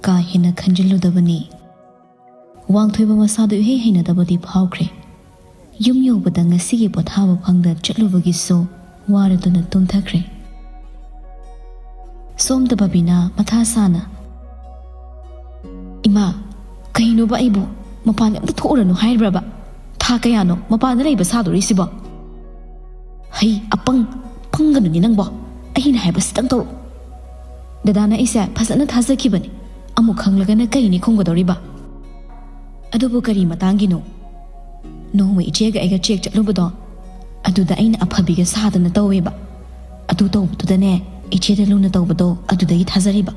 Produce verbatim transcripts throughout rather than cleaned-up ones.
ꯀꯥ ꯍꯦꯟꯅ ꯈꯟꯖꯤꯜꯂꯨꯗꯕꯅꯤ꯫ ꯋꯥꯡꯊꯣꯏꯕ ꯃꯁꯥꯗꯨ ꯏꯍꯩ ꯍꯩꯅꯗꯕꯗꯤ ꯐꯥꯎꯈ꯭ꯔꯦ꯫ ꯌꯨꯝ ꯌꯧꯕꯗ ꯉꯁꯤꯒꯤ ꯄꯣꯊꯥꯕ ꯐꯪꯗ ꯆꯠꯂꯨꯕꯒꯤꯁꯨ ꯋꯥꯔꯗꯨꯅ ꯇꯨꯝꯊꯈ꯭ꯔꯦ꯫ ꯁꯣꯝꯗ ꯕꯕꯤꯅꯥ ꯃꯊꯥ ꯁꯥꯅ, "ꯏꯃꯥ, ꯀꯩꯅꯣꯕ, ꯑꯩꯕꯨ ꯃꯄꯥꯟ ꯑꯝꯇ ꯊꯣꯛꯎꯔꯅꯨ ꯍꯥꯏꯔꯤꯕ꯭ꯔꯕ? ꯊꯥ ꯀꯌꯥꯅꯣ ꯃꯄꯥꯟꯗ ꯂꯩꯕ ꯁꯥꯗꯣꯔꯤꯁꯤꯕꯣ? ꯍꯩ, ꯑꯄꯪ, ꯄꯪꯒꯅꯨꯅꯦ ꯅꯪꯕꯣ꯫ ꯑꯩꯅ ꯍꯥꯏꯕꯁꯤꯇꯪ ꯇꯧꯔꯛꯎ꯫ ꯗꯗꯥꯅ ꯑꯩꯁꯦ ꯐꯖꯅ ꯊꯥꯖꯈꯤꯕꯅꯤ꯫ ꯑꯃꯨꯛ ꯈꯪꯂꯒꯅ ꯀꯩꯅꯤ ꯈꯨꯝꯒꯗꯧꯔꯤꯕ? ꯑꯗꯨꯕꯨ ꯀꯔꯤ ꯃꯇꯥꯡꯒꯤꯅꯣ? ꯅꯣꯡꯃ ꯏꯆꯦꯒ ꯑꯩꯒ ꯆꯦꯛ ꯆꯠꯂꯨꯕꯗꯣ, ꯑꯗꯨꯗ ꯑꯩꯅ ꯑꯐꯕꯤꯒ ꯁꯥꯗꯅ ꯇꯧꯋꯦꯕ꯫ ꯑꯗꯨ ꯇꯧꯕꯗꯨꯗꯅꯦ, ꯏꯆꯦꯗ ꯂꯨꯅ ꯇꯧꯕꯗꯣ ꯑꯗꯨꯗꯒꯤ ꯊꯥꯖꯔꯤꯕ꯫"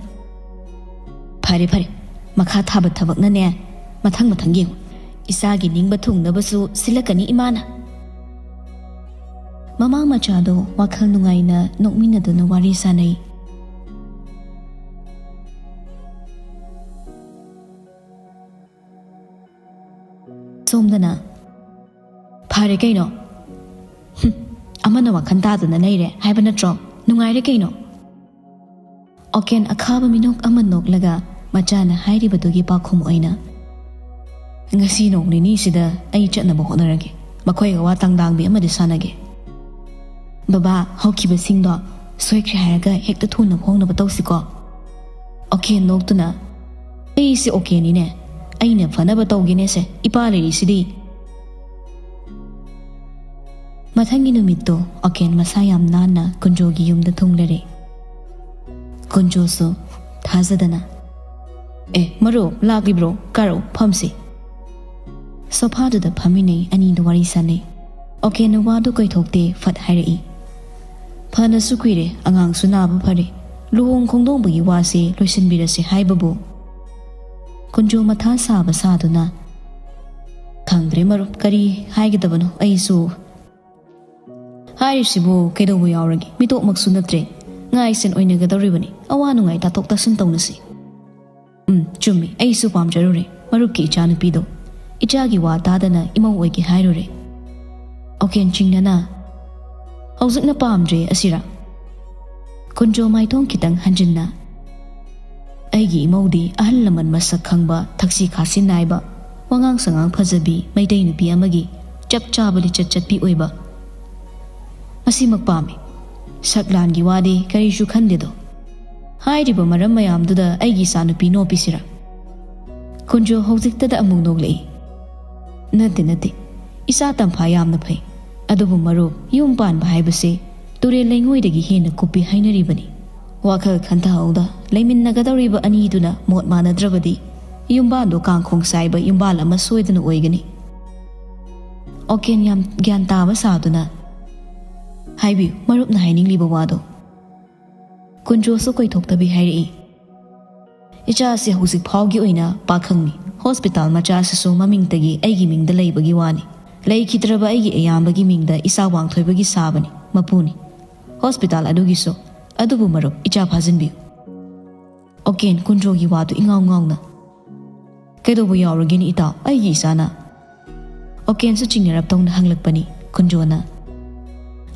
"ꯐꯔꯦ, ꯐꯔꯦ, ꯃꯈꯥ ꯊꯥꯕ ꯊꯕꯛꯅꯅꯦ, ꯃꯊꯪ ꯃꯊꯪ ꯌꯦꯡꯉꯨ꯫ ꯏꯆꯥꯒꯤ ꯅꯤꯡꯕ ꯊꯨꯡꯅꯕꯁꯨ ꯁꯤꯜꯂꯛꯀꯅꯤ ꯏꯃꯥꯅ꯫" ꯃꯃꯥ ꯃꯆꯥꯗꯣ ꯋꯥꯈꯜ ꯅꯨꯡꯉꯥꯏꯅ ꯅꯣꯛꯃꯤꯟꯅꯗꯨꯅ ꯋꯥꯔꯤ ꯁꯥꯅꯩ꯫ ꯁꯣꯝꯗꯅ, "ꯐꯔꯦ ꯀꯩꯅꯣ꯫ ꯍꯨꯝ, ꯑꯃꯅ ꯋꯥꯈꯜ ꯇꯥꯗꯅ ꯂꯩꯔꯦ ꯍꯥꯏꯕ ꯅꯠꯇ꯭ꯔꯣ? ꯅꯨꯡꯉꯥꯏꯔꯦ ꯀꯩꯅꯣ꯫" ꯑꯣꯀꯦꯟ ꯑꯈꯥꯕ ꯃꯤꯅꯣꯛ ꯑꯃ ꯅꯣꯛꯂꯒ ꯃꯆꯥꯅ ꯍꯥꯏꯔꯤꯕꯗꯨꯒꯤ ꯄꯥꯎꯈꯨꯝ ꯑꯣꯏꯅ, "ꯉꯁꯤ ꯅꯣꯡ ꯅꯤꯅꯤꯁꯤꯗ ꯑꯩ ꯆꯠꯅꯕ ꯍꯣꯠꯅꯔꯒꯦ꯫ ꯃꯈꯣꯏꯒ ꯋꯥ ꯇꯥꯡꯗꯥꯡꯕꯤ ꯑꯃꯗꯤ ꯁꯥꯟꯅꯒꯦ꯫ ꯕꯕꯥ, ꯍꯧꯈꯤꯕꯁꯤꯡꯗꯣ ꯁꯣꯏꯈ꯭ꯔꯦ ꯍꯥꯏꯔꯒ ꯍꯦꯛꯇ ꯊꯨꯅ ꯍꯣꯡꯅꯕ ꯇꯧꯁꯤꯀꯣ꯫" ꯑꯣꯀꯦꯟ ꯅꯣꯛꯇꯨꯅ, "ꯑꯩꯁꯦ ꯑꯣꯀꯦꯅꯤꯅꯦ꯫ ꯑꯩꯅ ꯐꯅꯕ ꯇꯧꯒꯦꯅꯦꯁꯦ, ꯏꯄꯥ ꯂꯩꯔꯤꯁꯤꯗꯤ꯫" ꯃꯊꯪꯒꯤ ꯅꯨꯃꯤꯠꯇꯣ ꯑꯣꯀꯦꯟ ꯃꯁꯥ ꯌꯥꯝ ꯅꯥꯟꯅ ꯀꯨꯟꯖꯣꯒꯤ ꯌꯨꯝꯗ ꯊꯨꯡꯂꯔꯦ꯫ ꯀꯨꯟꯖꯣꯁꯨ ꯊꯥꯖꯗꯅ, "ꯑꯦ, ꯃꯔꯨꯞ, ꯂꯥꯛꯂꯤꯕ꯭ꯔꯣ? ꯀꯥꯔꯛꯎ, ꯐꯝꯁꯤ꯫" ꯁꯣꯐꯥꯗꯨꯗ ꯐꯝꯃꯤꯟꯅꯩ ꯑꯅꯤꯗꯨ ꯋꯥꯔꯤ ꯁꯥꯟꯅꯩ꯫ ꯑꯣꯀꯦꯟꯅ ꯋꯥꯗꯨ ꯀꯣꯏꯊꯣꯛꯇꯦ, ꯐꯠ ꯍꯥꯏꯔꯛꯏ, "ꯐꯅꯁꯨ ꯀꯨꯏꯔꯦ, ꯑꯉꯥꯡꯁꯨ ꯅꯥꯕ ꯐꯔꯦ, ꯂꯨꯍꯣꯡ ꯈꯣꯡꯗꯣꯡꯕꯒꯤ ꯋꯥꯁꯤ ꯂꯣꯏꯁꯤꯟꯕꯤꯔꯁꯤ ꯍꯥꯏꯕꯕꯨ?" ꯀꯨꯟꯖꯣ ꯃꯊꯥ ꯁꯥꯕ ꯁꯥꯗꯨꯅ, "ꯈꯪꯗ꯭ꯔꯦ ꯃꯔꯨꯞ, ꯀꯔꯤ ꯍꯥꯏꯒꯗꯕꯅꯣ ꯑꯩꯁꯨ꯫ ꯍꯥꯏꯔꯤꯁꯤꯕꯨ ꯀꯩꯗꯧꯕ ꯌꯥꯎꯔꯒꯦ? ꯃꯤꯇꯣꯞꯃꯛꯁꯨ ꯅꯠꯇ꯭ꯔꯦ꯫ ꯉꯥꯏꯁꯦꯟ ꯑꯣꯏꯅꯒꯗꯧꯔꯤꯕꯅꯤ꯫ ꯑꯋꯥ ꯅꯨꯡꯉꯥꯏ ꯇꯥꯊꯣꯛ ꯇꯥꯁꯤꯟ ꯇꯧꯅꯁꯤ꯫" "ꯎꯝ, ꯆꯨꯝꯃꯤ꯫ ꯑꯩꯁꯨ ꯄꯥꯝꯖꯔꯨꯔꯦ ꯃꯔꯨꯞꯀꯤ ꯏꯆꯥꯅꯨꯄꯤꯗꯣ꯫ ꯏꯆꯥꯒꯤ ꯋꯥ ꯇꯥꯗꯅ ꯏꯃꯧ ꯑꯣꯏꯒꯦ ꯍꯥꯏꯔꯨꯔꯦ꯫" ꯑꯣꯀꯦꯟ ꯆꯤꯡꯅꯅ, "ꯍꯧꯖꯤꯛꯅ ꯄꯥꯝꯗ꯭ꯔꯦ ꯑꯁꯤꯔꯥ?" ꯀꯨꯟꯖꯣ ꯃꯥꯏꯊꯣꯡ ꯈꯤꯇꯪ ꯍꯟꯖꯤꯟꯅ, ꯑꯩꯒꯤ ꯏꯃꯧꯗꯤ ꯑꯍꯜ ꯂꯃꯟ ꯃꯁꯛ ꯈꯪꯕ, ꯊꯛꯁꯤ ꯈꯥꯁꯤ ꯅꯥꯏꯕ, ꯋꯥꯉꯥꯡ ꯁꯉꯥꯡ ꯐꯖꯕꯤ ꯃꯩꯇꯩ ꯅꯨꯄꯤ ꯑꯃꯒꯤ ꯆꯞ ꯆꯥꯕ ꯂꯤꯆꯠ ꯆꯠꯄꯤ ꯑꯣꯏꯕ꯫ ꯃꯁꯤꯃꯛ ꯄꯥꯝꯃꯤ꯫ ꯁꯛ ꯂꯥꯟꯒꯤ ꯋꯥꯗꯤ ꯀꯔꯤꯁꯨ ꯈꯟꯗꯦꯗꯣ꯫ ꯍꯥꯏꯔꯤꯕ ꯃꯔꯝ ꯃꯌꯥꯝꯗꯨꯗ ꯑꯩꯒꯤ ꯏꯆꯥꯅꯨꯄꯤ ꯅꯣꯛꯄꯤꯁꯤꯔꯥ? ꯀꯨꯟꯖꯣ ꯍꯧꯖꯤꯛꯇꯗ ꯑꯃꯨꯛ ꯅꯣꯛꯂꯛꯏ꯫ ꯅꯠꯇꯦ, ꯅꯠꯇꯦ꯫ ꯏꯆꯥ ꯇꯝꯐꯥ ꯌꯥꯝꯅ ꯐꯩ꯫ ꯑꯗꯨꯕꯨ ꯃꯔꯨꯞ, ꯌꯨꯝ ꯄꯥꯟꯕ ꯍꯥꯏꯕꯁꯤ ꯇꯨꯔꯦꯜ ꯂꯩꯉꯣꯏꯗꯒꯤ ꯍꯦꯟꯅ ꯀꯨꯞꯄꯤ ꯍꯥꯏꯅꯔꯤꯕꯅꯤ꯫ ꯋꯥꯈꯜ ꯈꯟꯊꯍꯧꯗ ꯂꯩꯃꯤꯟꯅꯒꯗꯧꯔꯤꯕ ꯑꯅꯤꯗꯨꯅ ꯃꯣꯠ ꯃꯥꯟꯅꯗ꯭ꯔꯕꯗꯤ ꯌꯨꯝꯕꯥꯟꯗꯣ ꯀꯥꯡꯈꯣꯡ ꯆꯥꯏꯕ ꯌꯨꯝꯕꯥꯜ ꯑꯃ ꯁꯣꯏꯗꯅ ꯑꯣꯏꯒꯅꯤ꯫ ꯑꯣꯀꯦꯟ ꯌꯥꯝ ꯒ꯭ꯌꯥꯟ ꯇꯥꯕ ꯁꯥꯗꯨꯅ, "ꯍꯥꯏꯕꯤꯌꯨ, ꯃꯔꯨꯞꯅ ꯍꯥꯏꯅꯤꯡꯂꯤꯕ ꯋꯥꯗꯣ꯫" ꯀꯨꯟꯖꯣꯁꯨ ꯀꯣꯏꯊꯣꯛꯇꯕꯤ ꯍꯥꯏꯔꯛꯏ, "ꯏꯆꯥꯁꯤ ꯍꯧꯖꯤꯛ ꯐꯥꯎꯒꯤ ꯑꯣꯏꯅ ꯄꯥꯈꯪꯅꯤ꯫ ꯍꯣꯁꯄꯤꯇꯥꯜ ꯃꯆꯥꯁꯤꯁꯨ ꯃꯃꯤꯡꯇꯒꯤ ꯑꯩꯒꯤ ꯃꯤꯡꯗ ꯂꯩꯕꯒꯤ ꯋꯥꯅꯤ꯫ ꯂꯩꯈꯤꯗ꯭ꯔꯕ ꯑꯩꯒꯤ ꯑꯌꯥꯝꯕꯒꯤ ꯃꯤꯡꯗ ꯏꯆꯥ ꯋꯥꯡꯊꯣꯏꯕꯒꯤ ꯁꯥꯕꯅꯤ, ꯃꯄꯨꯅꯤ ꯍꯣꯁꯄꯤꯇꯥꯜ ꯑꯗꯨꯒꯤꯁꯨ꯫ ꯑꯗꯨꯕꯨ ꯃꯔꯨꯞ, ꯏꯆꯥ ꯐꯥꯖꯤꯟꯕꯤꯌꯨ꯫" ꯑꯣꯀꯦꯟ ꯀꯨꯟꯖꯣꯒꯤ ꯋꯥꯗꯨ ꯏꯉꯥꯎ ꯉꯥꯎꯅ, "ꯀꯩꯗꯧꯕ ꯌꯥꯎꯔꯒꯦꯅꯦ ꯏꯇꯥꯎ, ꯑꯩꯒꯤ ꯏꯆꯥꯅ?" ꯑꯣꯀꯦꯟꯁꯨ ꯆꯤꯡꯅꯔꯞ ꯇꯧꯅ ꯍꯪꯂꯛꯄꯅꯤ꯫ ꯀꯨꯟꯖꯣꯅ,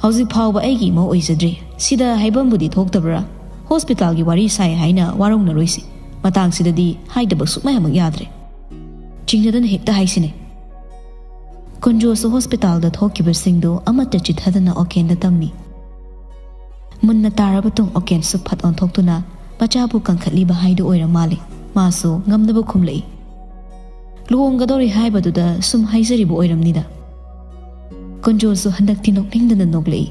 "ꯍꯧꯖꯤꯛ ꯐꯥꯎꯕ ꯑꯩꯒꯤ ꯏꯃꯧ ꯑꯣꯏꯖꯗ꯭ꯔꯤ꯫ ꯁꯤꯗ ꯍꯥꯏꯐꯝꯕꯨꯗꯤ ꯊꯣꯛꯇꯕ꯭ꯔꯥ? ꯍꯣꯁꯄꯤꯇꯥꯜꯒꯤ ꯋꯥꯔꯤ ꯁꯥꯏ ꯍꯥꯏꯅ ꯋꯥꯔꯧꯅꯔꯣꯏꯁꯤ꯫ ꯃꯇꯥꯡꯁꯤꯗꯗꯤ ꯍꯥꯏꯗꯕ ꯁꯨꯛꯃꯌꯥꯃꯛ ꯌꯥꯗ꯭ꯔꯦ꯫ ꯆꯤꯡꯅꯗꯅ ꯍꯦꯛꯇ ꯍꯥꯏꯁꯤꯅꯦ꯫" ꯀꯨꯟꯖꯣꯁꯨ ꯍꯣꯁꯄꯤꯇꯥꯜꯗ ꯊꯣꯛꯈꯤꯕꯁꯤꯡꯗꯨ ꯑꯃꯠꯇ ꯆꯤꯠꯊꯗꯅ ꯑꯣꯀꯦꯟꯗ ꯇꯝꯃꯤ꯫ ꯃꯨꯟꯅ ꯇꯥꯔꯕ ꯇꯨꯡ ꯑꯣꯀꯦꯟꯁꯨ ꯐꯠ ꯑꯣꯟꯊꯣꯛꯇꯨꯅ ꯃꯆꯥꯕꯨ ꯀꯟꯈꯠꯂꯤꯕ ꯍꯥꯏꯗꯨ ꯑꯣꯏꯔ ꯃꯥꯜꯂꯦ꯫ ꯃꯥꯁꯨ ꯉꯝꯅꯕ ꯈꯨꯝꯂꯛꯏ, "ꯂꯨꯍꯣꯡꯒꯗꯧꯔꯦ ꯍꯥꯏꯕꯗꯨꯗ ꯁꯨꯝ ꯍꯥꯏꯖꯔꯤꯕ ꯑꯣꯏꯔꯝꯅꯤꯗ꯫" ꯀꯨꯟꯖꯣꯁꯨ ꯍꯟꯗꯛꯇꯤ ꯅꯣꯛꯅꯤꯡꯗꯅ ꯅꯣꯛꯂꯛꯏ꯫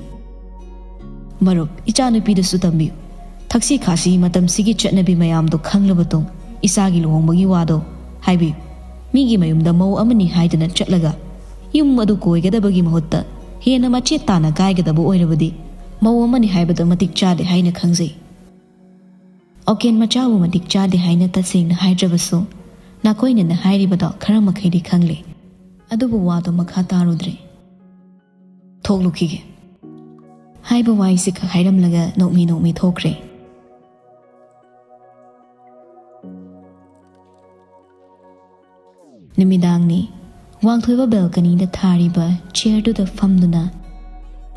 "ꯃꯔꯨꯞ, ꯏꯆꯥꯅꯨꯄꯤꯗꯁꯨ ꯇꯝꯕꯤꯌꯨ꯫ ꯊꯛꯁꯤ ꯈꯥꯁꯤ ꯃꯇꯝꯁꯤꯒꯤ ꯆꯠꯅꯕꯤ ꯃꯌꯥꯝꯗꯣ ꯈꯪꯂꯕ ꯇꯨꯡ ꯏꯆꯥꯒꯤ ꯂꯨꯍꯣꯡꯕꯒꯤ ꯋꯥꯗꯣ ꯍꯥꯏꯕꯤꯌꯨ꯫ ꯃꯤꯒꯤ ꯃꯌꯨꯝꯗ ꯃꯧ ꯑꯃꯅꯤ ꯍꯥꯏꯗꯅ ꯆꯠꯂꯒ ꯌꯨꯝ ꯑꯗꯨ ꯀꯣꯏꯒꯗꯕꯒꯤ ꯃꯍꯨꯠꯇ ꯍꯦꯟꯅ ꯃꯆꯦꯠ ꯇꯥꯅ ꯀꯥꯏꯒꯗꯕ ꯑꯣꯏꯔꯕꯗꯤ ꯃꯧ ꯑꯃꯅꯤ ꯍꯥꯏꯕꯗ ꯃꯇꯤꯛ ꯆꯥꯗꯦ ꯍꯥꯏꯅ ꯈꯪꯖꯩ꯫" ꯑꯣꯀꯦꯟ ꯃꯆꯥꯕꯨ ꯃꯇꯤꯛ ꯆꯥꯗꯦ ꯍꯥꯏꯅ ꯇꯁꯦꯡꯅ ꯍꯥꯏꯗ꯭ꯔꯕꯁꯨ, ꯅꯥꯀꯣꯏꯅꯅ ꯍꯥꯏꯔꯤꯕꯗꯣ ꯈꯔ ꯃꯈꯩꯗꯤ ꯈꯪꯂꯦ꯫ ꯑꯗꯨꯕꯨ ꯋꯥꯗꯣ ꯃꯈꯥ ꯇꯥꯔꯨꯗ꯭ꯔꯦ꯫ "ꯊꯣꯛꯂꯨꯈꯤꯒꯦ" ꯍꯥꯏꯕ ꯋꯥꯍꯩꯁꯤ ꯈꯛ ꯍꯥꯏꯔꯝꯂꯒ ꯅꯣꯛꯃꯤ ꯅꯣꯛꯃꯤ ꯊꯣꯛꯈ꯭ꯔꯦ꯫ ꯅꯨꯃꯤꯗꯥꯡꯅꯤ꯫ ꯋꯥꯡꯊꯣꯏꯕ ꯕꯦꯜꯀꯅꯤꯗ ꯊꯥꯔꯤꯕ ꯆꯤꯌꯔꯗꯨꯗ ꯐꯝꯗꯨꯅ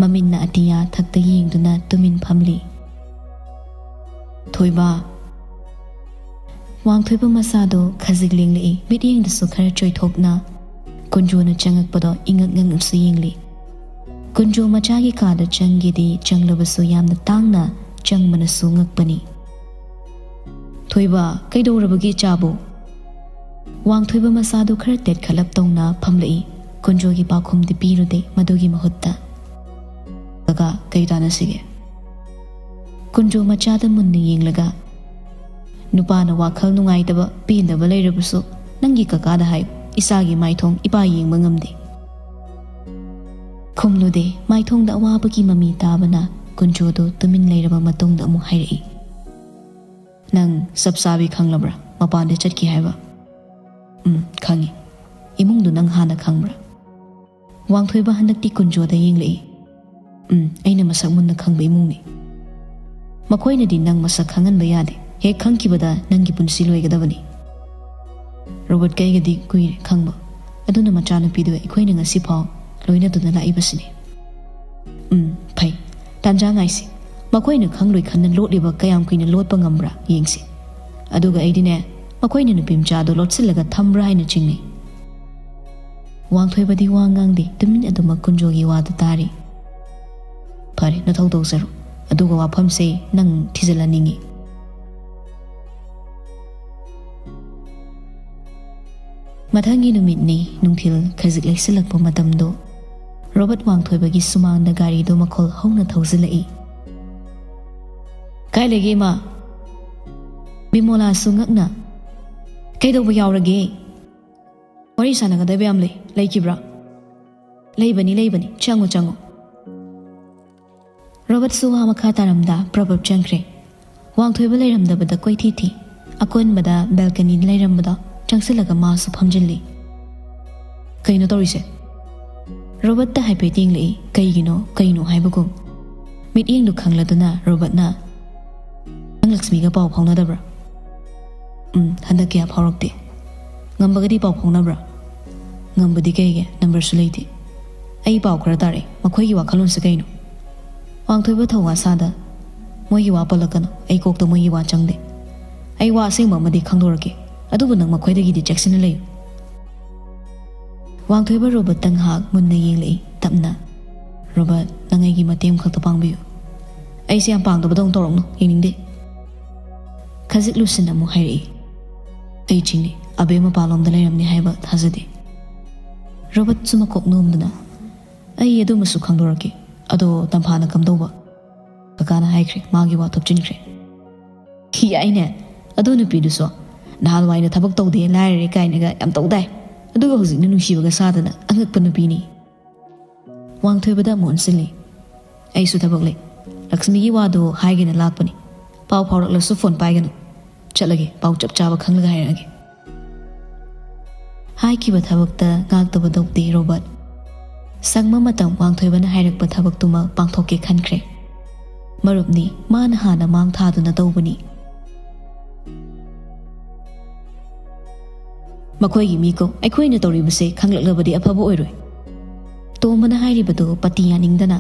ꯃꯃꯤꯠꯅ ꯑꯇꯤꯌꯥ ꯊꯛꯇ ꯌꯦꯡꯗꯨꯅ ꯇꯨꯃꯤꯟ ꯐꯝꯂꯤ꯫ "ꯊꯣꯏꯕ, ꯋꯥꯡꯊꯣꯏꯕ ꯃꯁꯥꯗꯣ ꯈꯖꯤꯛ ꯂꯦꯡꯂꯛꯏ꯫ ꯃꯤꯠꯌꯦꯡꯗꯁꯨ ꯈꯔ ꯆꯣꯏꯊꯣꯛꯅ ꯀꯨꯟꯖꯣꯅ ꯆꯪꯉꯛꯄꯗꯣ ꯏꯉꯛ ꯉꯛꯅꯁꯨ ꯌꯦꯡꯂꯤ꯫ ꯀꯨꯟꯖꯣ ꯃꯆꯥꯒꯤ ꯀꯥꯗ ꯆꯪꯒꯦꯗꯤ ꯆꯪꯂꯕꯁꯨ ꯌꯥꯝꯅ ꯇꯥꯡꯅ ꯆꯪꯕꯅꯁꯨ ꯉꯛꯄꯅꯤ꯫ "ꯊꯣꯏꯕ, ꯀꯩꯗꯧꯔꯕꯒꯦ ꯏꯆꯥꯕꯨ?" ꯋꯥꯡꯊꯣꯏꯕ ꯃꯁꯥꯗꯨ ꯈꯔ ꯇꯦꯠꯈꯠꯂꯞ ꯇꯧꯅ ꯐꯝꯂꯛꯏ꯫ ꯀꯨꯟꯖꯣꯒꯤ ꯄꯥꯎꯈꯨꯝꯗꯤ ꯄꯤꯔꯨꯗꯦ꯫ ꯃꯗꯨꯒꯤ ꯃꯍꯨꯠꯇ, "ꯀꯀꯥ, ꯀꯩ ꯇꯥꯟꯅꯁꯤꯒꯦ?" ꯀꯨꯟꯖꯣ ꯃꯆꯥꯗ ꯃꯨꯟꯅ ꯌꯦꯡꯂꯒ, "ꯅꯨꯄꯥꯅ ꯋꯥꯈꯜ ꯅꯨꯡꯉꯥꯏꯇꯕ, ꯄꯦꯟꯗꯕ ꯂꯩꯔꯕꯁꯨ ꯅꯪꯒꯤ ꯀꯀꯥꯗ ꯍꯥꯏꯌꯨ꯫ ꯏꯆꯥꯒꯤ ꯃꯥꯏꯊꯣꯡ ꯏꯄꯥ ꯌꯦꯡꯕ ꯉꯝꯗꯦ꯫" ꯈꯨꯝꯂꯨꯗꯦ꯫ ꯃꯥꯏꯊꯣꯡꯗ ꯑꯋꯥꯕꯒꯤ ꯃꯃꯤ ꯇꯥꯕꯅ ꯀꯨꯟꯖꯣꯗꯨ ꯇꯨꯃꯤꯟ ꯂꯩꯔꯕ ꯃꯇꯨꯡꯗ ꯑꯃꯨꯛ ꯍꯥꯏꯔꯛꯏ, "ꯅꯪ ꯆꯞ ꯆꯥꯕꯤ ꯈꯪꯂꯕ꯭ꯔꯥ? ꯃꯄꯥꯟꯗ ꯆꯠꯈꯤ ꯍꯥꯏꯕ?" "ꯎꯝ, ꯈꯪꯉꯤ꯫ ꯏꯃꯨꯡꯗꯨ ꯅꯪ ꯍꯥꯟꯅ ꯈꯪꯕ꯭ꯔꯥ?" ꯋꯥꯡꯊꯣꯏꯕ ꯍꯟꯗꯛꯇꯤ ꯀꯨꯟꯖꯣꯗ ꯌꯦꯡꯂꯛꯏ꯫ "ꯎꯝ, ꯑꯩꯅ ꯃꯁꯛ ꯃꯨꯟꯅ ꯈꯪꯕ ꯏꯃꯨꯡꯅꯤ꯫ ꯃꯈꯣꯏꯅꯗꯤ ꯅꯪ ꯃꯁꯛ ꯈꯪꯍꯟꯕ ꯌꯥꯗꯦ꯫ ꯍꯦꯛ ꯈꯪꯈꯤꯕꯗ ꯅꯪꯒꯤ ꯄꯨꯟꯁꯤ ꯂꯣꯏꯒꯗꯕꯅꯤ꯫ ꯔꯣꯕꯔꯠꯀ ꯑꯩꯒꯗꯤ ꯀꯨꯏꯔꯦ ꯈꯪꯕ꯫ ꯑꯗꯨꯅ ꯃꯆꯥꯅꯨꯄꯤꯗꯨ ꯑꯩꯈꯣꯏꯅ ꯉꯁꯤ ꯐꯥꯎ ꯂꯣꯏꯅꯗꯨꯅ ꯂꯥꯛꯏꯕꯁꯤꯅꯤ꯫" "ꯎꯝ, ꯐꯩ꯫ ꯇꯥꯟꯖꯥ ꯉꯥꯏꯁꯤ꯫ ꯃꯈꯣꯏꯅ ꯈꯪꯂꯣꯏ ꯈꯟꯅ ꯂꯣꯠꯂꯤꯕ ꯀꯌꯥꯝ ꯀꯨꯏꯅ ꯂꯣꯠꯄ ꯉꯝꯕ꯭ꯔꯥ ꯌꯦꯡꯁꯤ꯫ ꯑꯗꯨꯒ ꯑꯩꯗꯤꯅꯦ, ꯃꯈꯣꯏꯅ ꯅꯨꯄꯤ ꯃꯆꯥꯗꯨ ꯂꯣꯠꯁꯤꯜꯂꯒ ꯊꯝꯕ꯭ꯔꯥ ꯍꯥꯏꯅ ꯆꯤꯡꯅꯩ꯫" ꯋꯥꯡꯊꯣꯏꯕꯗꯤ ꯋꯥ ꯉꯥꯡꯗꯦ, ꯇꯨꯃꯤꯟ ꯑꯗꯨꯃꯛ ꯀꯨꯟꯖꯣꯒꯤ ꯋꯥꯗꯨ ꯇꯥꯔꯤ꯫ "ꯐꯔꯦ, ꯅꯊꯧ ꯇꯧꯖꯔꯣ꯫ ꯑꯗꯨꯒ ꯋꯥꯐꯝꯁꯦ ꯅꯪ ꯊꯤꯖꯤꯜꯍꯟꯅꯤꯡꯉꯤ꯫" ꯃꯊꯪꯒꯤ ꯅꯨꯃꯤꯠꯅꯤ, ꯅꯨꯡꯊꯤꯜ ꯈꯖꯤꯛ ꯂꯩꯁꯤꯜꯂꯛꯄ ꯃꯇꯝꯗꯣ꯫ ꯔꯣꯕꯔꯠ ꯋꯥꯡꯊꯣꯏꯕꯒꯤ ꯁꯨꯃꯥꯡꯗ ꯒꯥꯔꯤꯗꯨ ꯃꯈꯣꯜ ꯍꯧꯅ ꯊꯧꯖꯤꯜꯂꯛꯏ꯫ "ꯀꯥꯏ ꯂꯩꯒꯦ, ꯏꯃꯥ?" ꯕꯤꯃꯣꯂꯥꯁꯨ ꯉꯛꯅ, "ꯀꯩꯗꯧꯕ ꯌꯥꯎꯔꯒꯦ? ꯋꯥꯔꯤ ꯁꯥꯟꯅꯒꯗꯕ ꯌꯥꯝ ꯂꯩ꯫ ꯂꯩꯈꯤꯕ꯭ꯔꯥ?" "ꯂꯩꯕꯅꯤ, ꯂꯩꯕꯅꯤ꯫ ꯆꯪꯉꯨ, ꯆꯪꯉꯨ꯫" ꯔꯣꯕꯔꯠꯁꯨ ꯋꯥ ꯃꯈꯥ ꯇꯥꯔꯝꯗ ꯄ꯭ꯔꯕꯞ ꯆꯪꯈ꯭ꯔꯦ꯫ ꯋꯥꯡꯊꯣꯏꯕ ꯂꯩꯔꯝꯗꯕꯗ ꯀꯣꯏꯊꯤ ꯊꯤ꯫ ꯑꯀꯣꯟꯕꯗ ꯕꯦꯜꯀꯅꯤꯗ ꯂꯩꯔꯝꯕꯗꯣ ꯆꯪꯁꯤꯜꯂꯒ ꯃꯥꯁꯨ ꯐꯝꯖꯤꯜꯂꯤ꯫ "ꯀꯩꯅꯣ ꯇꯧꯔꯤꯁꯦ?" ꯔꯣꯕꯔꯠꯇ ꯍꯥꯏꯐꯦꯠ ꯌꯦꯡꯂꯛꯏ, ꯀꯩꯒꯤꯅꯣ ꯀꯩꯅꯣ ꯍꯥꯏꯕꯒꯨꯝ꯫ ꯃꯤꯠꯌꯦꯡꯗꯨ ꯈꯪꯂꯗꯨꯅ ꯔꯣꯕꯔꯠꯅ, "ꯅꯪ ꯂꯛꯁꯃꯤꯒ ꯄꯥꯎ ꯐꯥꯎꯅꯗꯕ꯭ꯔꯥ?" "ꯎꯝ, ꯍꯟꯗꯛ ꯀꯌꯥ ꯐꯥꯎꯔꯛꯇꯦ꯫" "ꯉꯝꯕꯒꯗꯤ ꯄꯥꯎ ꯐꯥꯎꯅꯕ꯭ꯔꯥ?" "ꯉꯝꯕꯗꯤ ꯀꯩꯒꯤ? ꯅꯝꯕꯔꯁꯨ ꯂꯩꯇꯦ꯫" "ꯑꯩ ꯄꯥꯎ ꯈꯔ ꯇꯥꯔꯛꯑꯦ꯫ ꯃꯈꯣꯏꯒꯤ ꯋꯥꯈꯜꯂꯣꯟꯁꯦ ꯀꯩꯅꯣ?" ꯋꯥꯡꯊꯣꯏꯕ ꯊꯧꯋꯥ ꯁꯥꯗ, "ꯃꯣꯏꯒꯤ ꯋꯥ ꯄꯜꯂꯛꯀꯅꯨ꯫ ꯑꯩ ꯀꯣꯛꯇ ꯃꯣꯏꯒꯤ ꯋꯥ ꯆꯪꯗꯦ꯫" ꯑꯩ ꯋꯥ ꯑꯁꯦꯡꯕ ꯑꯃꯗꯤ ꯈꯪꯗꯣꯔꯛꯀꯦ, ꯑꯗꯨꯕꯨ ꯅꯪ ꯃꯈꯣꯏꯗꯒꯤꯗꯤ ꯆꯦꯛꯁꯤꯟꯅ ꯂꯩꯌꯨ꯫ ꯋꯥꯡꯊꯣꯏꯕ ꯔꯣꯕꯔꯠꯇ ꯉꯥꯏꯍꯥꯛ ꯃꯨꯟꯅ ꯌꯦꯡꯂꯛꯏ, ꯇꯞꯅ꯫ "ꯔꯣꯕꯔꯠ, ꯅꯪ ꯑꯩꯒꯤ ꯃꯇꯦꯡ ꯑꯃꯈꯛꯇ ꯄꯥꯡꯕꯤꯌꯨ꯫ ꯑꯩꯁꯦ ꯌꯥꯝ ꯄꯥꯡꯗꯕꯗꯧꯅ ꯇꯧꯔꯛꯅꯨ, ꯌꯦꯡꯅꯤꯡꯗꯦ꯫" ꯈꯖꯤꯛ ꯂꯨꯁꯤꯟ ꯑꯃꯨꯛ ꯍꯥꯏꯔꯛꯏ, "ꯑꯩ ꯆꯤꯡꯅꯩ, ꯑꯕꯦ ꯃꯄꯥꯟꯂꯣꯝꯗ ꯂꯩꯔꯝꯅꯤ ꯍꯥꯏꯕ ꯊꯥꯖꯗꯦ꯫" ꯔꯣꯕꯔꯠꯁꯨ ꯃꯀꯣꯛ ꯅꯣꯝꯗꯨꯅ, "ꯑꯩ ꯑꯗꯨꯃꯁꯨ ꯈꯪꯗꯣꯔꯛꯀꯦ, ꯑꯗꯣ ꯇꯝꯐꯥꯅ ꯀꯝꯗꯧꯕ?" "ꯀꯀꯥꯅ ꯍꯥꯏꯈ꯭ꯔꯦ, ꯃꯥꯒꯤ ꯋꯥ ꯊꯨꯞꯆꯤꯟꯈ꯭ꯔꯦ꯫" "ꯌꯥꯏꯅꯦ, ꯑꯗꯨ ꯅꯨꯄꯤꯗꯨꯁꯨ꯫ ꯅꯍꯥꯟꯋꯥꯏꯅ ꯊꯕꯛ ꯇꯧꯗꯦ, ꯂꯥꯏꯔꯔꯦ ꯀꯥꯏꯅꯒ ꯌꯥꯝ ꯇꯧꯗꯥꯏ, ꯑꯗꯨꯒ ꯍꯧꯖꯤꯛꯅ ꯅꯨꯡꯁꯤꯕꯒ ꯁꯥꯗꯅ, ꯑꯉꯛꯄ ꯅꯨꯄꯤꯅꯤ꯫" ꯋꯥꯡꯊꯣꯏꯕꯗ ꯑꯃꯨꯛ ꯑꯣꯟꯁꯤꯜꯂꯤ꯫ "ꯑꯩꯁꯨ ꯊꯕꯛ ꯂꯩ꯫ ꯂꯛꯁꯃꯤꯒꯤ ꯋꯥꯗꯣ ꯍꯥꯏꯒꯦꯅ ꯂꯥꯛꯄꯅꯤ꯫ ꯄꯥꯎ ꯐꯥꯎꯔꯛꯂꯁꯨ ꯐꯣꯟ ꯄꯥꯏꯒꯅꯨ꯫ ꯆꯠꯂꯒꯦ, ꯄꯥꯎ ꯆꯞ ꯆꯥꯕ ꯈꯪꯂꯒ ꯍꯥꯏꯔꯛꯑꯒꯦ꯫" ꯍꯥꯏꯈꯤꯕ ꯊꯕꯛꯇ ꯉꯥꯛꯇꯕ ꯇꯧꯗꯦ ꯔꯣꯕꯔꯠ꯫ ꯁꯪꯕ ꯃꯇꯝ ꯋꯥꯡꯊꯣꯏꯕꯅ ꯍꯥꯏꯔꯛꯄ ꯊꯕꯛꯇꯨꯃ ꯄꯥꯡꯊꯣꯛꯀꯦ ꯈꯟꯈ꯭ꯔꯦ꯫ ꯃꯔꯨꯞꯅꯤ, ꯃꯥꯅ ꯍꯥꯟꯅ ꯃꯥꯡ ꯊꯥꯗꯨꯅ ꯇꯧꯕꯅꯤ꯫ "ꯃꯈꯣꯏꯒꯤ ꯃꯤꯀꯣ, ꯑꯩꯈꯣꯏꯅ ꯇꯧꯔꯤꯕꯁꯦ ꯈꯪꯂꯛꯂꯕꯗꯤ ꯑꯐꯕ ꯑꯣꯏꯔꯣꯏ꯫" ꯇꯣꯝꯕꯅ ꯍꯥꯏꯔꯤꯕꯗꯨ ꯄꯇꯤ ꯌꯥꯅꯤꯡꯗꯅ,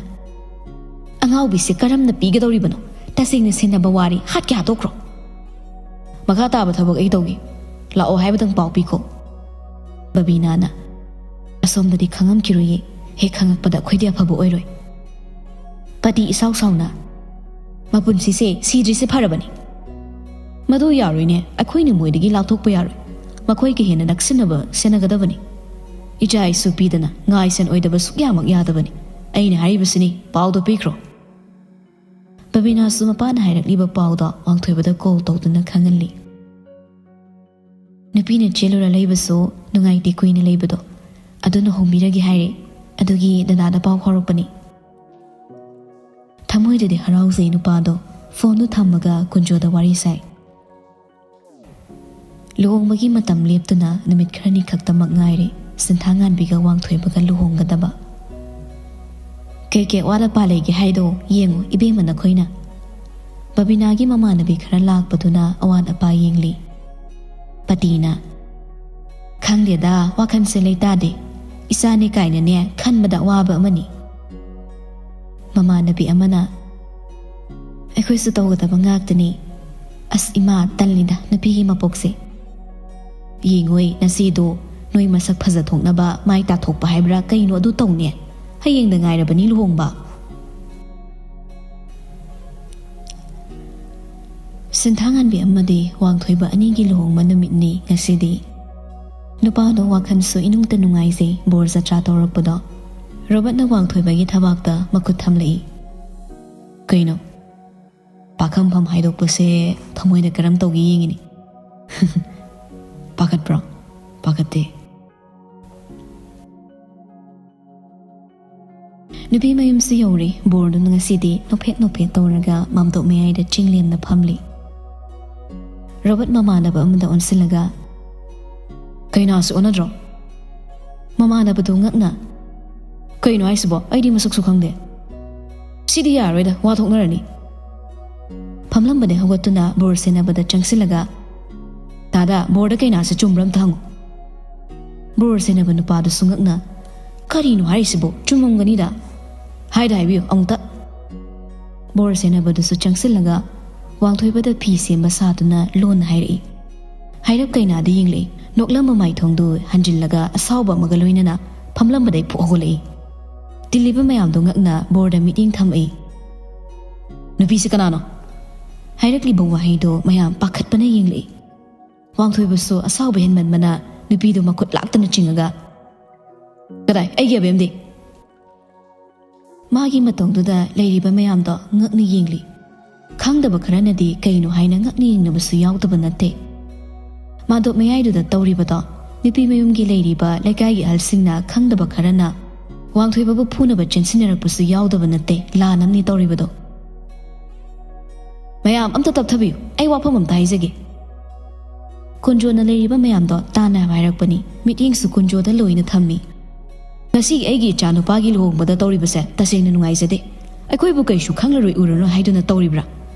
"ꯑꯉꯥꯎꯕꯤꯁꯦ ꯀꯔꯝꯅ ꯄꯤꯒꯗꯧꯔꯤꯕꯅꯣ? ꯇꯁꯦꯡꯅ ꯁꯦꯟꯅꯕ ꯋꯥꯔꯤ ꯍꯥꯠꯀꯦ ꯍꯥꯠꯇꯣꯛꯈ꯭ꯔꯣ꯫ ꯃꯈꯥ ꯇꯥꯕ ꯊꯕꯛ ꯑꯩ ꯇꯧꯒꯦ꯫ ꯂꯥꯛꯑꯣ ꯍꯥꯏꯕꯗꯪ ꯄꯥꯎ ꯄꯤꯈꯣ꯫" ꯕꯕꯤꯅꯥꯅ, "ꯑꯁꯣꯝꯗꯗꯤ ꯈꯪꯉꯝꯈꯤꯔꯣꯏꯌꯦ, ꯍꯦꯛ ꯈꯪꯉꯛꯄꯗ ꯑꯩꯈꯣꯏꯗꯤ ꯑꯐꯕ ꯑꯣꯏꯔꯣꯏ꯫" ꯄꯇꯤ ꯏꯁꯥꯎ ꯁꯥꯎꯅ, "ꯃꯄꯨꯟꯁꯤꯁꯦ ꯁꯤꯗ꯭ꯔꯤꯁꯦ ꯐꯔꯕꯅꯤ꯫ ꯃꯗꯨ ꯌꯥꯔꯣꯏꯅꯦ, ꯑꯩꯈꯣꯏꯅ ꯃꯣꯏꯗꯒꯤ ꯂꯥꯞꯊꯣꯛꯄ ꯌꯥꯔꯣꯏ꯫ ꯃꯈꯣꯏꯒ ꯍꯦꯟꯅ ꯅꯛꯁꯤꯟꯅꯕ ꯁꯦꯟꯅꯒꯗꯕꯅꯤ꯫ ꯏꯆꯥ ꯏꯁꯨ ꯄꯤꯗꯅ ꯉꯥꯏ ꯁꯦꯟ ꯑꯣꯏꯗꯕ ꯁꯨꯛꯌꯥꯃꯛ ꯌꯥꯗꯕꯅꯤ꯫ ꯑꯩꯅ ꯍꯥꯏꯔꯤꯕꯁꯤꯅꯤ, ꯄꯥꯎꯗꯣ ꯄꯤꯈ꯭ꯔꯣ꯫" ꯕꯕꯤꯅꯥꯁꯨ ꯃꯄꯥꯅ ꯍꯥꯏꯔꯛꯂꯤꯕ ꯄꯥꯎꯗꯣ ꯋꯥꯡꯊꯣꯏꯕꯗ ꯀꯣꯜ ꯇꯧꯗꯨꯅ ꯈꯪꯍꯜꯂꯤ꯫ ꯅꯨꯄꯤꯅ ꯆꯦꯜꯂꯨꯔ ꯂꯩꯕꯁꯨ ꯅꯨꯡꯉꯥꯏꯇꯦ ꯀꯨꯏꯅ ꯂꯩꯕꯗꯣ, ꯑꯗꯨꯅ ꯍꯣꯡꯕꯤꯔꯒꯦ ꯍꯥꯏꯔꯦ꯫ ꯑꯗꯨꯒꯤ ꯗꯗꯥꯗ ꯄꯥꯎ ꯐꯥꯎꯔꯛꯄꯅꯤ꯫ ꯊꯃꯣꯏꯗꯗꯤ ꯍꯔꯥꯎꯖꯩ ꯅꯨꯄꯥꯗꯣ꯫ ꯐꯣꯟꯗꯨ ꯊꯝꯃꯒ ꯀꯨꯟꯖꯣꯗ ꯋꯥꯔꯤ ꯁꯥꯏ꯫ ꯂꯨꯍꯣꯡꯕꯒꯤ ꯃꯇꯝ ꯂꯦꯞꯇꯨꯅ ꯅꯨꯃꯤꯠ ꯈꯔꯅꯤ ꯈꯛꯇꯃꯛ ꯉꯥꯏꯔꯦ ꯁꯤꯟꯊꯥꯉꯥꯟꯕꯤꯒ ꯋꯥꯡꯊꯣꯏꯕꯒ ꯂꯨꯍꯣꯡꯒꯗꯕ꯫ "ꯀꯩ ꯀꯩ ꯑꯋꯥꯠ ꯑꯄꯥ ꯂꯩꯒꯦ ꯍꯥꯏꯗꯣ ꯌꯦꯡꯉꯨ ꯏꯕꯦꯝꯃ ꯅꯈꯣꯏꯅ꯫" ꯕꯕꯤꯅꯥꯒꯤ ꯃꯃꯥꯟꯅꯕꯤ ꯈꯔ ꯂꯥꯛꯄꯗꯨꯅ ꯑꯋꯥꯠ ꯑꯄꯥ ꯌꯦꯡꯂꯤ꯫ ꯄꯇꯤꯅ, "ꯈꯪꯗꯦꯗ, ꯋꯥꯈꯜꯁꯦ ꯂꯩꯇꯥꯗꯦ꯫ ꯏꯆꯥꯅꯦ ꯀꯥꯏꯅꯅꯦ ꯈꯟꯕꯗ ꯑꯋꯥꯕ ꯑꯃꯅꯤ꯫" ꯃꯃꯥꯟꯅꯕꯤ ꯑꯃꯅ, "ꯑꯩꯈꯣꯏꯁꯨ ꯇꯧꯒꯗꯕ ꯉꯥꯛꯇꯅꯤ꯫ ꯑꯁ ꯏꯃꯥ, ꯇꯜꯂꯤꯗ ꯅꯨꯄꯤꯒꯤ ꯃꯄꯣꯛꯁꯦ꯫ ꯌꯦꯡꯉꯣꯏ, ꯅꯆꯦꯗꯣ ꯅꯣꯏ ꯃꯁꯛ ꯐꯖꯊꯣꯛꯅꯕ ꯃꯥꯏ ꯇꯥꯊꯣꯛꯄ ꯍꯥꯏꯕ꯭ꯔꯥ ꯀꯩꯅꯣ ꯑꯗꯨ ꯇꯧꯅꯦ꯫ ꯍꯌꯦꯡꯗ ꯉꯥꯏꯔꯕꯅꯤ ꯂꯨꯍꯣꯡꯕ꯫ ꯁꯤꯟꯊꯥꯉꯥꯟꯕꯤ ꯑꯃꯗꯤ ꯋꯥꯡꯊꯣꯏꯕ ꯑꯅꯤꯒꯤ ꯂꯨꯍꯣꯡꯕ ꯅꯨꯃꯤꯠꯅꯤ ꯉꯁꯤꯗꯤ꯫ ꯅꯨꯄꯥꯗꯣ ꯋꯥꯈꯜꯁꯨ ꯏꯅꯨꯡꯇ ꯅꯨꯡꯉꯥꯏꯖꯩ ꯕꯣꯔ ꯖꯇ꯭ꯔꯥ ꯇꯧꯔꯛꯄꯗꯣ꯫ ꯔꯣꯕꯔꯠꯅ ꯋꯥꯡꯊꯣꯏꯕꯒꯤ ꯊꯕꯥꯛꯇ ꯃꯈꯨꯠ ꯊꯝꯂꯛꯏ꯫ ꯀꯩꯅꯣ? ꯄꯥꯈꯪꯐꯝ ꯍꯥꯏꯗꯣꯛꯄꯁꯦ ꯊꯃꯣꯏꯗ ꯀꯔꯝ ꯇꯧꯒꯦ ꯌꯦꯡꯉꯤꯅꯤ꯫ ꯄꯥꯈꯠꯄ꯭ꯔꯣ? ꯄꯥꯈꯠꯇꯦ꯫ ꯅꯨꯄꯤ ꯃꯌꯨꯝꯁꯨ ꯌꯧꯔꯦ꯫ ꯕꯣꯔꯗꯨꯅ ꯉꯁꯤꯗꯤ ꯅꯣꯛꯐꯦꯠ ꯅꯣꯛꯐꯦꯠ ꯇꯧꯔꯒ ꯃꯥꯝꯇꯣꯞ ꯃꯌꯥꯏꯗ ꯆꯤꯡꯂꯦꯝꯅ ꯐꯝꯂꯤ꯫ ꯔꯣꯕꯔꯠ ꯃꯃꯥꯟꯅꯕ ꯑꯃꯗ ꯑꯣꯟꯁꯤꯜꯂꯒ, "ꯀꯩꯅꯥꯁꯨ ꯑꯣꯟꯅꯗ꯭ꯔꯣ?" ꯃꯃꯥꯟꯅꯕꯗꯨ ꯉꯛꯅ, "ꯀꯩꯅꯣ ꯍꯥꯏꯁꯤꯕꯣ? ꯑꯩꯗꯤ ꯃꯁꯛꯁꯨ ꯈꯪꯗꯦ꯫ ꯁꯤꯗꯤ ꯌꯥꯔꯔꯣꯏꯗ, ꯋꯥ ꯊꯣꯛꯅꯔꯅꯤ꯫" ꯐꯝꯂꯝꯕꯗꯩ ꯍꯧꯒꯠꯇꯨꯅ ꯕꯣꯔ ꯁꯦꯟꯅꯕꯗ ꯆꯪꯁꯤꯜꯂꯒ, "ꯇꯥꯗ, ꯕꯣꯔꯗ ꯀꯩꯅꯥꯁꯦ ꯆꯨꯝꯕ꯭ꯔꯥ ꯑꯝꯇ ꯍꯪꯉꯨ꯫" ꯕꯣꯔ ꯁꯦꯟꯅꯕ ꯅꯨꯄꯥꯗꯨꯁꯨ ꯉꯛꯅ, "ꯀꯔꯤꯅꯣ ꯍꯥꯏꯔꯤꯁꯤꯕꯣ? ꯆꯨꯝꯃꯝꯒꯅꯤꯗ꯫" "ꯍꯥꯏꯗ ꯍꯥꯏꯕꯤꯌꯨ ꯑꯃꯨꯛꯇ꯫" ꯕꯣꯔ ꯁꯦꯟꯅꯕꯗꯨꯁꯨ ꯆꯪꯁꯤꯜꯂꯒ ꯋꯥꯡꯊꯣꯏꯕꯗ ꯐꯤ ꯁꯦꯝꯕ ꯁꯥꯗꯨꯅ ꯂꯣꯟꯅ ꯍꯥꯏꯔꯛꯏ꯫ ꯍꯥꯏꯔꯞ ꯀꯩꯅꯥꯗ ꯌꯦꯡꯂꯛꯏ꯫ ꯅꯣꯛꯂꯝꯕ ꯃꯥꯏꯊꯣꯡꯗꯨ ꯍꯟꯖꯤꯜꯂꯒ ꯑꯁꯥꯎꯕ ꯑꯃꯒ ꯂꯣꯏꯅꯅ ꯐꯝꯂꯝꯕꯗꯩ ꯐꯨꯛ ꯍꯧꯒꯠꯂꯛꯏ꯫ ꯇꯤꯜꯂꯤꯕ ꯃꯌꯥꯝꯗꯣ ꯉꯛꯅ ꯕꯣꯔꯗ ꯃꯤꯠꯌꯦꯡ ꯊꯝꯃꯛꯏ꯫ "ꯅꯨꯄꯤꯁꯤ ꯀꯅꯥꯅꯣ?" ꯍꯥꯏꯔꯛꯂꯤꯕ ꯋꯥꯍꯩꯗꯣ ꯃꯌꯥꯝ ꯄꯥꯈꯠꯄꯅ ꯌꯦꯡꯂꯛꯏ꯫ ꯋꯥꯡꯊꯣꯏꯕꯁꯨ ꯑꯁꯥꯎꯕ ꯍꯦꯟꯃꯟꯕꯅ ꯅꯨꯄꯤꯗꯨ ꯃꯈꯨꯠ ꯂꯥꯛꯇꯅ ꯆꯤꯡꯉꯒ, "ꯀꯗꯥꯏ? ꯑꯩꯒꯤ ꯑꯕꯦꯝꯗꯤ?" ꯃꯥꯒꯤ ꯃꯇꯧꯗꯨꯗ ꯂꯩꯔꯤꯕ ꯃꯌꯥꯝꯗꯣ ꯉꯛꯅ ꯌꯦꯡꯂꯤ꯫ ꯈꯪꯗꯕ ꯈꯔꯅꯗꯤ ꯀꯩꯅꯣ ꯍꯥꯏꯅ ꯉꯛꯅ ꯌꯦꯡꯅꯕꯁꯨ ꯌꯥꯎꯗꯕ ꯅꯠꯇꯦ꯫ ꯃꯥꯗꯣ ꯃꯌꯥꯏꯗꯨꯗ ꯇꯧꯔꯤꯕꯗꯣ ꯅꯨꯄꯤ ꯃꯌꯨꯝꯒꯤ ꯂꯩꯔꯤꯕ ꯂꯩꯀꯥꯏꯒꯤ ꯑꯍꯜꯁꯤꯡꯅ ꯈꯪꯗꯕ ꯈꯔꯅ ꯋꯥꯡꯊꯣꯏꯕꯕꯨ ꯐꯨꯅꯕ ꯆꯦꯟꯁꯤꯟꯅꯔꯛꯄꯁꯨ ꯌꯥꯎꯗꯕ ꯅꯠꯇꯦ, ꯂꯥꯟ ꯑꯃꯅꯤ ꯇꯧꯔꯤꯕꯗꯣ꯫ "ꯃꯌꯥꯝ ꯑꯝꯇ ꯇꯞꯊꯕꯤꯌꯨ, ꯑꯩ ꯋꯥꯐꯝ ꯑꯝꯇ ꯍꯥꯏꯖꯒꯦ꯫" ꯀꯨꯟꯖꯣꯅ ꯂꯩꯔꯤꯕ ꯃꯌꯥꯝꯗꯣ ꯇꯥꯟꯅ ꯍꯥꯏꯔꯛꯄꯅꯤ꯫ ꯃꯤꯠꯌꯦꯡꯁꯨ ꯀꯨꯟꯖꯣꯗ ꯂꯣꯏꯅ ꯊꯝꯃꯤ꯫ "ꯉꯁꯤꯒꯤ ꯑꯩꯒꯤ ꯏꯆꯥ ꯅꯨꯄꯥꯒꯤ ꯂꯨꯍꯣꯡꯕꯗ ꯇꯧꯔꯤꯕꯁꯦ ꯇꯁꯦꯡꯅ ꯅꯨꯡꯉꯥꯏꯖꯗꯦ꯫ ꯑꯩꯈꯣꯏꯕꯨ ꯀꯩꯁꯨ ꯈꯪꯂꯔꯣꯏ ꯎꯔꯔꯣꯏ ꯍꯥꯏꯗꯨꯅ ꯇꯧꯔꯤꯕ꯭ꯔꯥ?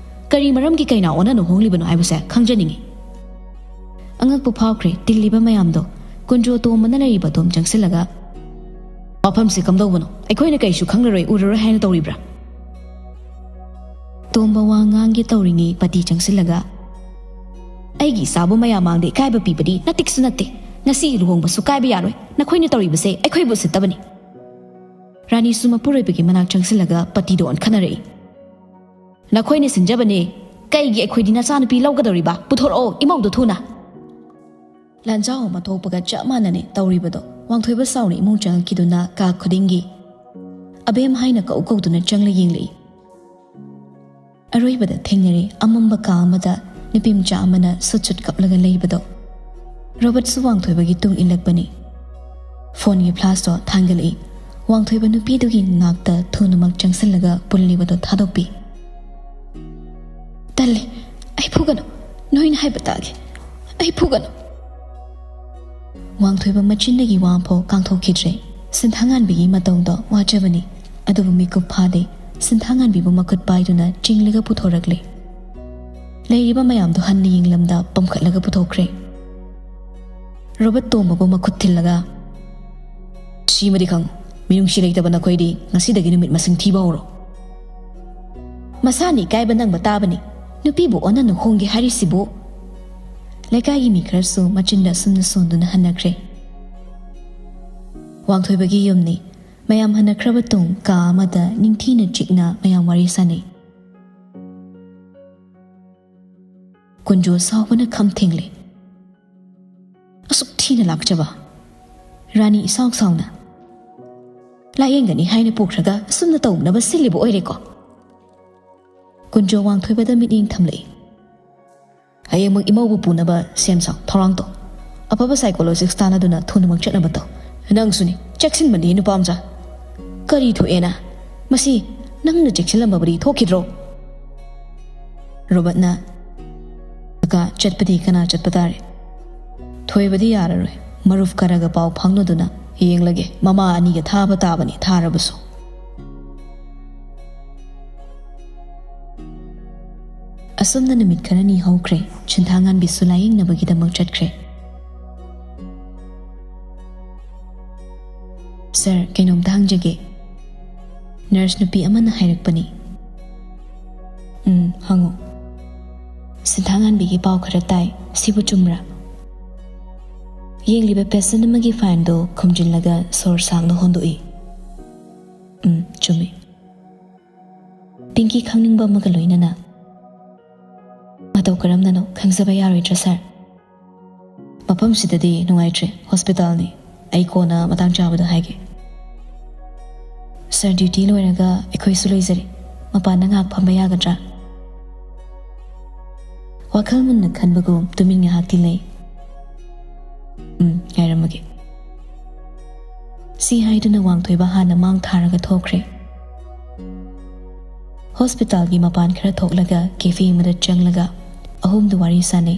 ꯀꯔꯤ ꯃꯔꯝꯒꯤ ꯀꯩꯅꯥ ꯑꯣꯟꯅꯅ ꯍꯣꯡꯂꯤꯕꯅꯣ ꯍꯥꯏꯕꯁꯦ ꯈꯪꯖꯅꯤꯡꯉꯤ꯫" ꯑꯉꯛꯄ ꯐꯥꯎꯈ꯭ꯔꯦ ꯇꯤꯜꯂꯤꯕ ꯃꯌꯥꯝꯗꯣ꯫ ꯀꯨꯟꯖꯣ ꯇꯣꯝꯕꯅ ꯂꯩꯔꯤꯕ ꯑꯗꯣꯝ ꯆꯪꯁꯤꯜꯂꯒ, "ꯋꯥꯐꯝꯁꯦ ꯀꯝꯗꯧꯕꯅꯣ? ꯑꯩꯈꯣꯏꯅ ꯀꯩꯁꯨ ꯈꯪꯂꯔꯣꯏ ꯎꯔꯔꯣꯏ ꯍꯥꯏꯅ ꯇꯧꯔꯤꯕ꯭ꯔꯥ?" ꯇꯣꯝꯕ ꯋꯥ ꯉꯥꯡꯒꯦ ꯇꯧꯔꯤꯉꯩ ꯄꯇꯤ ꯆꯪꯁꯤꯜꯂꯒ, ꯑꯩꯒꯤ ꯏꯆꯥꯕꯨ ꯃꯌꯥꯝ ꯃꯥꯡꯗ ꯏꯀꯥꯏꯕ ꯄꯤꯕꯗꯤ ꯅꯇꯤꯛꯁꯨ ꯅꯠꯇꯦ꯫ ꯉꯁꯤ ꯂꯨꯍꯣꯡꯕꯁꯨ ꯀꯥꯏꯕ ꯌꯥꯔꯣꯏ꯫ ꯅꯈꯣꯏꯅ ꯇꯧꯔꯤꯕꯁꯦ ꯑꯩꯈꯣꯏꯕꯨ ꯎꯁꯤꯠꯇꯕꯅꯤ꯫ ꯔꯥꯅꯤꯁꯨ ꯃꯄꯨꯔꯣꯏꯕꯒꯤ ꯃꯅꯥꯛ ꯆꯪꯁꯤꯜꯂꯒ ꯄꯇꯤꯗ ꯑꯣꯟꯈꯠꯅꯔꯛꯏ꯫ "ꯅꯈꯣꯏꯅ ꯁꯤꯟꯖꯕꯅꯦ꯫ ꯀꯩꯒꯤ ꯑꯩꯈꯣꯏꯗꯤ ꯅꯆꯥꯅꯨꯄꯤ ꯂꯧꯒꯗꯧꯔꯤꯕ? ꯄꯨꯊꯣꯔꯛꯑꯣ ꯏꯃꯧꯗꯣ ꯊꯨꯅ!" ꯂꯥꯟꯖꯥꯎ ꯑꯃ ꯊꯣꯛꯄꯒ ꯆꯞ ꯃꯥꯟꯅꯅꯦ ꯇꯧꯔꯤꯕꯗꯣ꯫ ꯋꯥꯡꯊꯣꯏꯕ ꯁꯥꯎꯅ ꯏꯃꯨꯡ ꯆꯪꯉꯛꯈꯤꯗꯨꯅ ꯀꯥ ꯈꯨꯗꯤꯡꯒꯤ "ꯑꯕꯦꯝ" ꯍꯥꯏꯅ ꯀꯧ ꯀꯧꯗꯨꯅ ꯆꯪꯂ ꯌꯦꯡꯂꯛꯏ꯫ ꯑꯔꯣꯏꯕꯗ ꯊꯦꯡꯅꯔꯦ ꯑꯃꯝꯕ ꯀꯥ ꯑꯃꯗ ꯅꯨꯄꯤ ꯃꯆꯥ ꯑꯃꯅ ꯁꯨꯠ ꯁꯨꯠ ꯀꯞꯂꯒ ꯂꯩꯕꯗꯣ꯫ ꯔꯣꯕꯔꯠꯁꯨ ꯋꯥꯡꯊꯣꯏꯕꯒꯤ ꯇꯨꯡ ꯏꯜꯂꯛꯄꯅꯤ꯫ ꯐꯣꯟꯒꯤ ꯐ꯭ꯂꯥꯁꯇꯣ ꯊꯥꯡꯒꯠꯂꯛꯏ꯫ ꯋꯥꯡꯊꯣꯏꯕ ꯅꯨꯄꯤꯗꯨꯒꯤ ꯅꯥꯛꯇ ꯊꯨꯅꯃꯛ ꯆꯪꯁꯤꯜꯂꯒ ꯄꯨꯜꯂꯤꯕꯗꯣ ꯊꯥꯗꯣꯛꯄꯤ꯫ "ꯇꯜꯂꯦ, ꯑꯩ ꯐꯨꯒꯅꯨ, ꯅꯣꯏꯅ ꯍꯥꯏꯕ ꯇꯥꯒꯦ, ꯑꯩ ꯐꯨꯒꯅꯨ!" ꯋꯥꯡꯊꯣꯏꯕ ꯃꯆꯤꯟꯗꯒꯤ ꯋꯥ ꯑꯃꯐꯥꯎ ꯀꯥꯡꯊꯣꯛꯈꯤꯗ꯭ꯔꯦ꯫ ꯁꯤꯟꯊꯥꯉꯥꯟꯕꯤꯒꯤ ꯃꯇꯧꯗꯣ ꯋꯥꯖꯕꯅꯤ, ꯑꯗꯨꯕꯨ ꯃꯤꯀꯨꯞ ꯐꯥꯗꯦ꯫ ꯁꯤꯟꯊꯥꯉꯥꯟꯕꯤꯕꯨ ꯃꯈꯨꯠ ꯄꯥꯏꯗꯨꯅ ꯆꯤꯡꯂꯒ ꯄꯨꯊꯣꯔꯛꯂꯦ꯫ ꯂꯩꯔꯤꯕ ꯃꯌꯥꯝꯗꯣ ꯍꯟꯅ ꯌꯦꯡꯂꯝꯗ ꯄꯝꯈꯠꯂꯒ ꯄꯨꯊꯣꯛꯈ꯭ꯔꯦ꯫ ꯔꯣꯕꯔꯠ ꯇꯣꯝꯕꯕꯨ ꯃꯈꯨꯠ ꯊꯤꯜꯂꯒ, "ꯁꯤꯃꯗꯤ ꯈꯪꯉꯨ, ꯃꯤꯅꯨꯡꯁꯤ ꯂꯩꯇꯕ ꯅꯈꯣꯏꯗꯤ ꯉꯁꯤꯗꯒꯤ ꯅꯨꯃꯤꯠ ꯃꯁꯤꯡ ꯊꯤꯕ ꯍꯧꯔꯣ꯫ ꯃꯁꯥꯅ ꯏꯀꯥꯏꯕ ꯅꯪꯕ ꯇꯥꯕꯅꯤ, ꯅꯨꯄꯤꯕꯨ ꯑꯣꯟꯅꯅ ꯍꯣꯡꯒꯦ ꯍꯥꯏꯔꯤꯁꯤꯕꯨ!" ꯂꯩꯀꯥꯏꯒꯤ ꯃꯤ ꯈꯔꯁꯨ ꯃꯆꯤꯟꯗ ꯑꯁꯨꯝꯅ ꯁꯣꯟꯗꯨꯅ ꯍꯟꯅꯈ꯭ꯔꯦ꯫ ꯋꯥꯡꯊꯣꯏꯕꯒꯤ ꯌꯨꯝꯅꯤ꯫ ꯃꯌꯥꯝ ꯍꯟꯅꯈ꯭ꯔꯕ ꯇꯨꯡ ꯀꯥ ꯑꯃꯗ ꯅꯤꯡꯊꯤꯅ ꯆꯤꯛꯅ ꯃꯌꯥꯝ ꯋꯥꯔꯤ ꯁꯥꯅꯩ꯫ ꯀꯨꯟꯖꯣ ꯁꯥꯎꯕꯅ ꯈꯝ ꯊꯦꯡꯂꯦ꯫ "ꯑꯁꯨꯛ ꯊꯤꯅ ꯂꯥꯛꯆꯕ!" ꯔꯥꯅꯤ ꯏꯁꯥꯎ ꯁꯥꯎꯅ, "ꯂꯥꯌꯦꯡꯒꯅꯤ ꯍꯥꯏꯅ ꯄꯨꯈ꯭ꯔꯒ ꯑꯁꯨꯝꯅ ꯇꯧꯅꯕ ꯁꯤꯜꯂꯤꯕ ꯑꯣꯏꯔꯦꯀꯣ?" ꯀꯨꯟꯖꯣ ꯋꯥꯡꯊꯣꯏꯕꯗ ꯃꯤꯠꯌꯦꯡ ꯊꯝꯂꯛꯏ꯫ "ꯍꯌꯦꯡꯃꯛ ꯏꯃꯧꯕꯨ ꯄꯨꯅꯕ ꯁꯦꯝ ꯁꯥꯎ, ꯊꯧꯔꯥꯡ ꯇꯧ꯫ ꯑꯐꯕ psychologist ꯇꯥꯟꯅꯗꯨꯅ ꯊꯨꯅꯃꯛ ꯆꯠꯅꯕ ꯇꯧ꯫ ꯅꯪꯁꯨꯅꯤ, ꯆꯦꯛꯁꯤꯟꯕꯅꯤ ꯅꯨꯄꯥ ꯃꯆꯥ꯫ ꯀꯔꯤ ꯊꯣꯛꯑꯦꯅ? ꯃꯁꯤ ꯅꯪꯅ ꯆꯦꯛꯁꯤꯜꯂꯝꯕꯕꯨꯗꯤ ꯊꯣꯛꯈꯤꯗ꯭ꯔꯣ?" ꯔꯣꯕꯔꯠꯅ, "ꯀꯀꯥ, ꯆꯠꯄꯗꯤ ꯀꯅꯥ ꯆꯠꯄ ꯇꯥꯔꯦ? ꯊꯣꯏꯕꯗꯤ ꯌꯥꯔꯔꯣꯏ꯫ ꯃꯔꯨꯞ ꯈꯔꯒ ꯄꯥꯎ ꯐꯥꯎꯅꯗꯨꯅ ꯌꯦꯡꯂꯒꯦ꯫ ꯃꯃꯥ ꯑꯅꯤꯒ ꯊꯥꯕ ꯇꯥꯕꯅꯤ, ꯊꯥꯔꯕꯁꯨ꯫" ꯑꯁꯨꯝꯅ ꯅꯨꯃꯤꯠ ꯈꯔꯅꯤ ꯍꯧꯈ꯭ꯔꯦ꯫ ꯁꯤꯟꯊꯥꯉꯥꯟꯕꯤꯁꯨ ꯂꯥꯌꯦꯡꯅꯕꯒꯤꯗꯃꯛ ꯆꯠꯈ꯭ꯔꯦ꯫ "ꯁꯥꯔ, ꯀꯩꯅꯣꯝꯇ ꯍꯪꯖꯒꯦ꯫" ꯅꯔꯁ ꯅꯨꯄꯤ ꯑꯃꯅ ꯍꯥꯏꯔꯛꯄꯅꯤ꯫ "ꯎꯝ, ꯍꯪꯉꯨ꯫" ꯁꯤꯟꯊꯥꯉꯥꯟꯕꯤꯒꯤ ꯄꯥꯎ ꯈꯔ ꯇꯥꯏ꯫ ꯁꯤꯕꯨ ꯆꯨꯝꯕ꯭ꯔꯥ? ꯌꯦꯡꯂꯤꯕ ꯄꯦꯁꯦꯟ ꯑꯃꯒꯤ ꯐꯥꯏꯜꯗꯨ ꯈꯨꯝꯖꯤꯜꯂꯒ ꯁꯣꯔ ꯁꯥꯡꯅ ꯍꯣꯟꯗꯣꯛꯏ꯫ "ꯎꯝ, ꯆꯨꯝꯃꯤ꯫ ꯄꯤꯡꯀꯤ ꯈꯪꯅꯤꯡꯕ ꯑꯃꯒ ꯂꯣꯏꯅꯅ꯫ ꯃꯇꯧ ꯀꯔꯝꯅꯅꯣ ꯈꯪꯖꯕ ꯌꯥꯔꯣꯏꯗ꯭ꯔꯥ, ꯁꯥꯔ?" "ꯃꯐꯝꯁꯤꯗꯗꯤ ꯅꯨꯡꯉꯥꯏꯇ꯭ꯔꯦ, ꯍꯣꯁꯄꯤꯇꯥꯜꯅꯤ꯫ ꯑꯩ ꯀꯣꯟꯅ ꯃꯇꯥꯡ ꯆꯥꯕꯗ ꯍꯥꯏꯒꯦ꯫ ꯁꯥꯔ, ꯗ꯭ꯌꯨꯇꯤ ꯂꯣꯏꯔꯒ ꯑꯩꯈꯣꯏꯁꯨ ꯂꯣꯏꯖꯔꯦ꯫ ꯃꯄꯥꯟꯗ ꯉꯥꯏꯍꯥꯛ ꯐꯝꯕ ꯌꯥꯒꯗ꯭ꯔꯥ?" ꯋꯥꯈꯜ ꯃꯨꯟꯅ ꯈꯟꯕꯒꯨꯝ ꯇꯨꯃꯤꯟ ꯉꯥꯏꯍꯥꯛꯇꯤ ꯂꯩ꯫ "ꯎꯝ, ꯉꯥꯏꯔꯝꯃꯒꯦ꯫" ꯁꯤ ꯍꯥꯏꯗꯨꯅ ꯋꯥꯡꯊꯣꯏꯕ ꯍꯥꯟꯅ ꯃꯥꯡ ꯊꯥꯔꯒ ꯊꯣꯛꯈ꯭ꯔꯦ꯫ ꯍꯣꯁꯄꯤꯇꯥꯜꯒꯤ ꯃꯄꯥꯟ ꯈꯔ ꯊꯣꯛꯂꯒ ꯀꯦꯐꯦ ꯑꯃꯗ ꯆꯪꯂꯒ ꯑꯍꯨꯝꯗꯨ ꯋꯥꯔꯤ ꯁꯥꯅꯩ꯫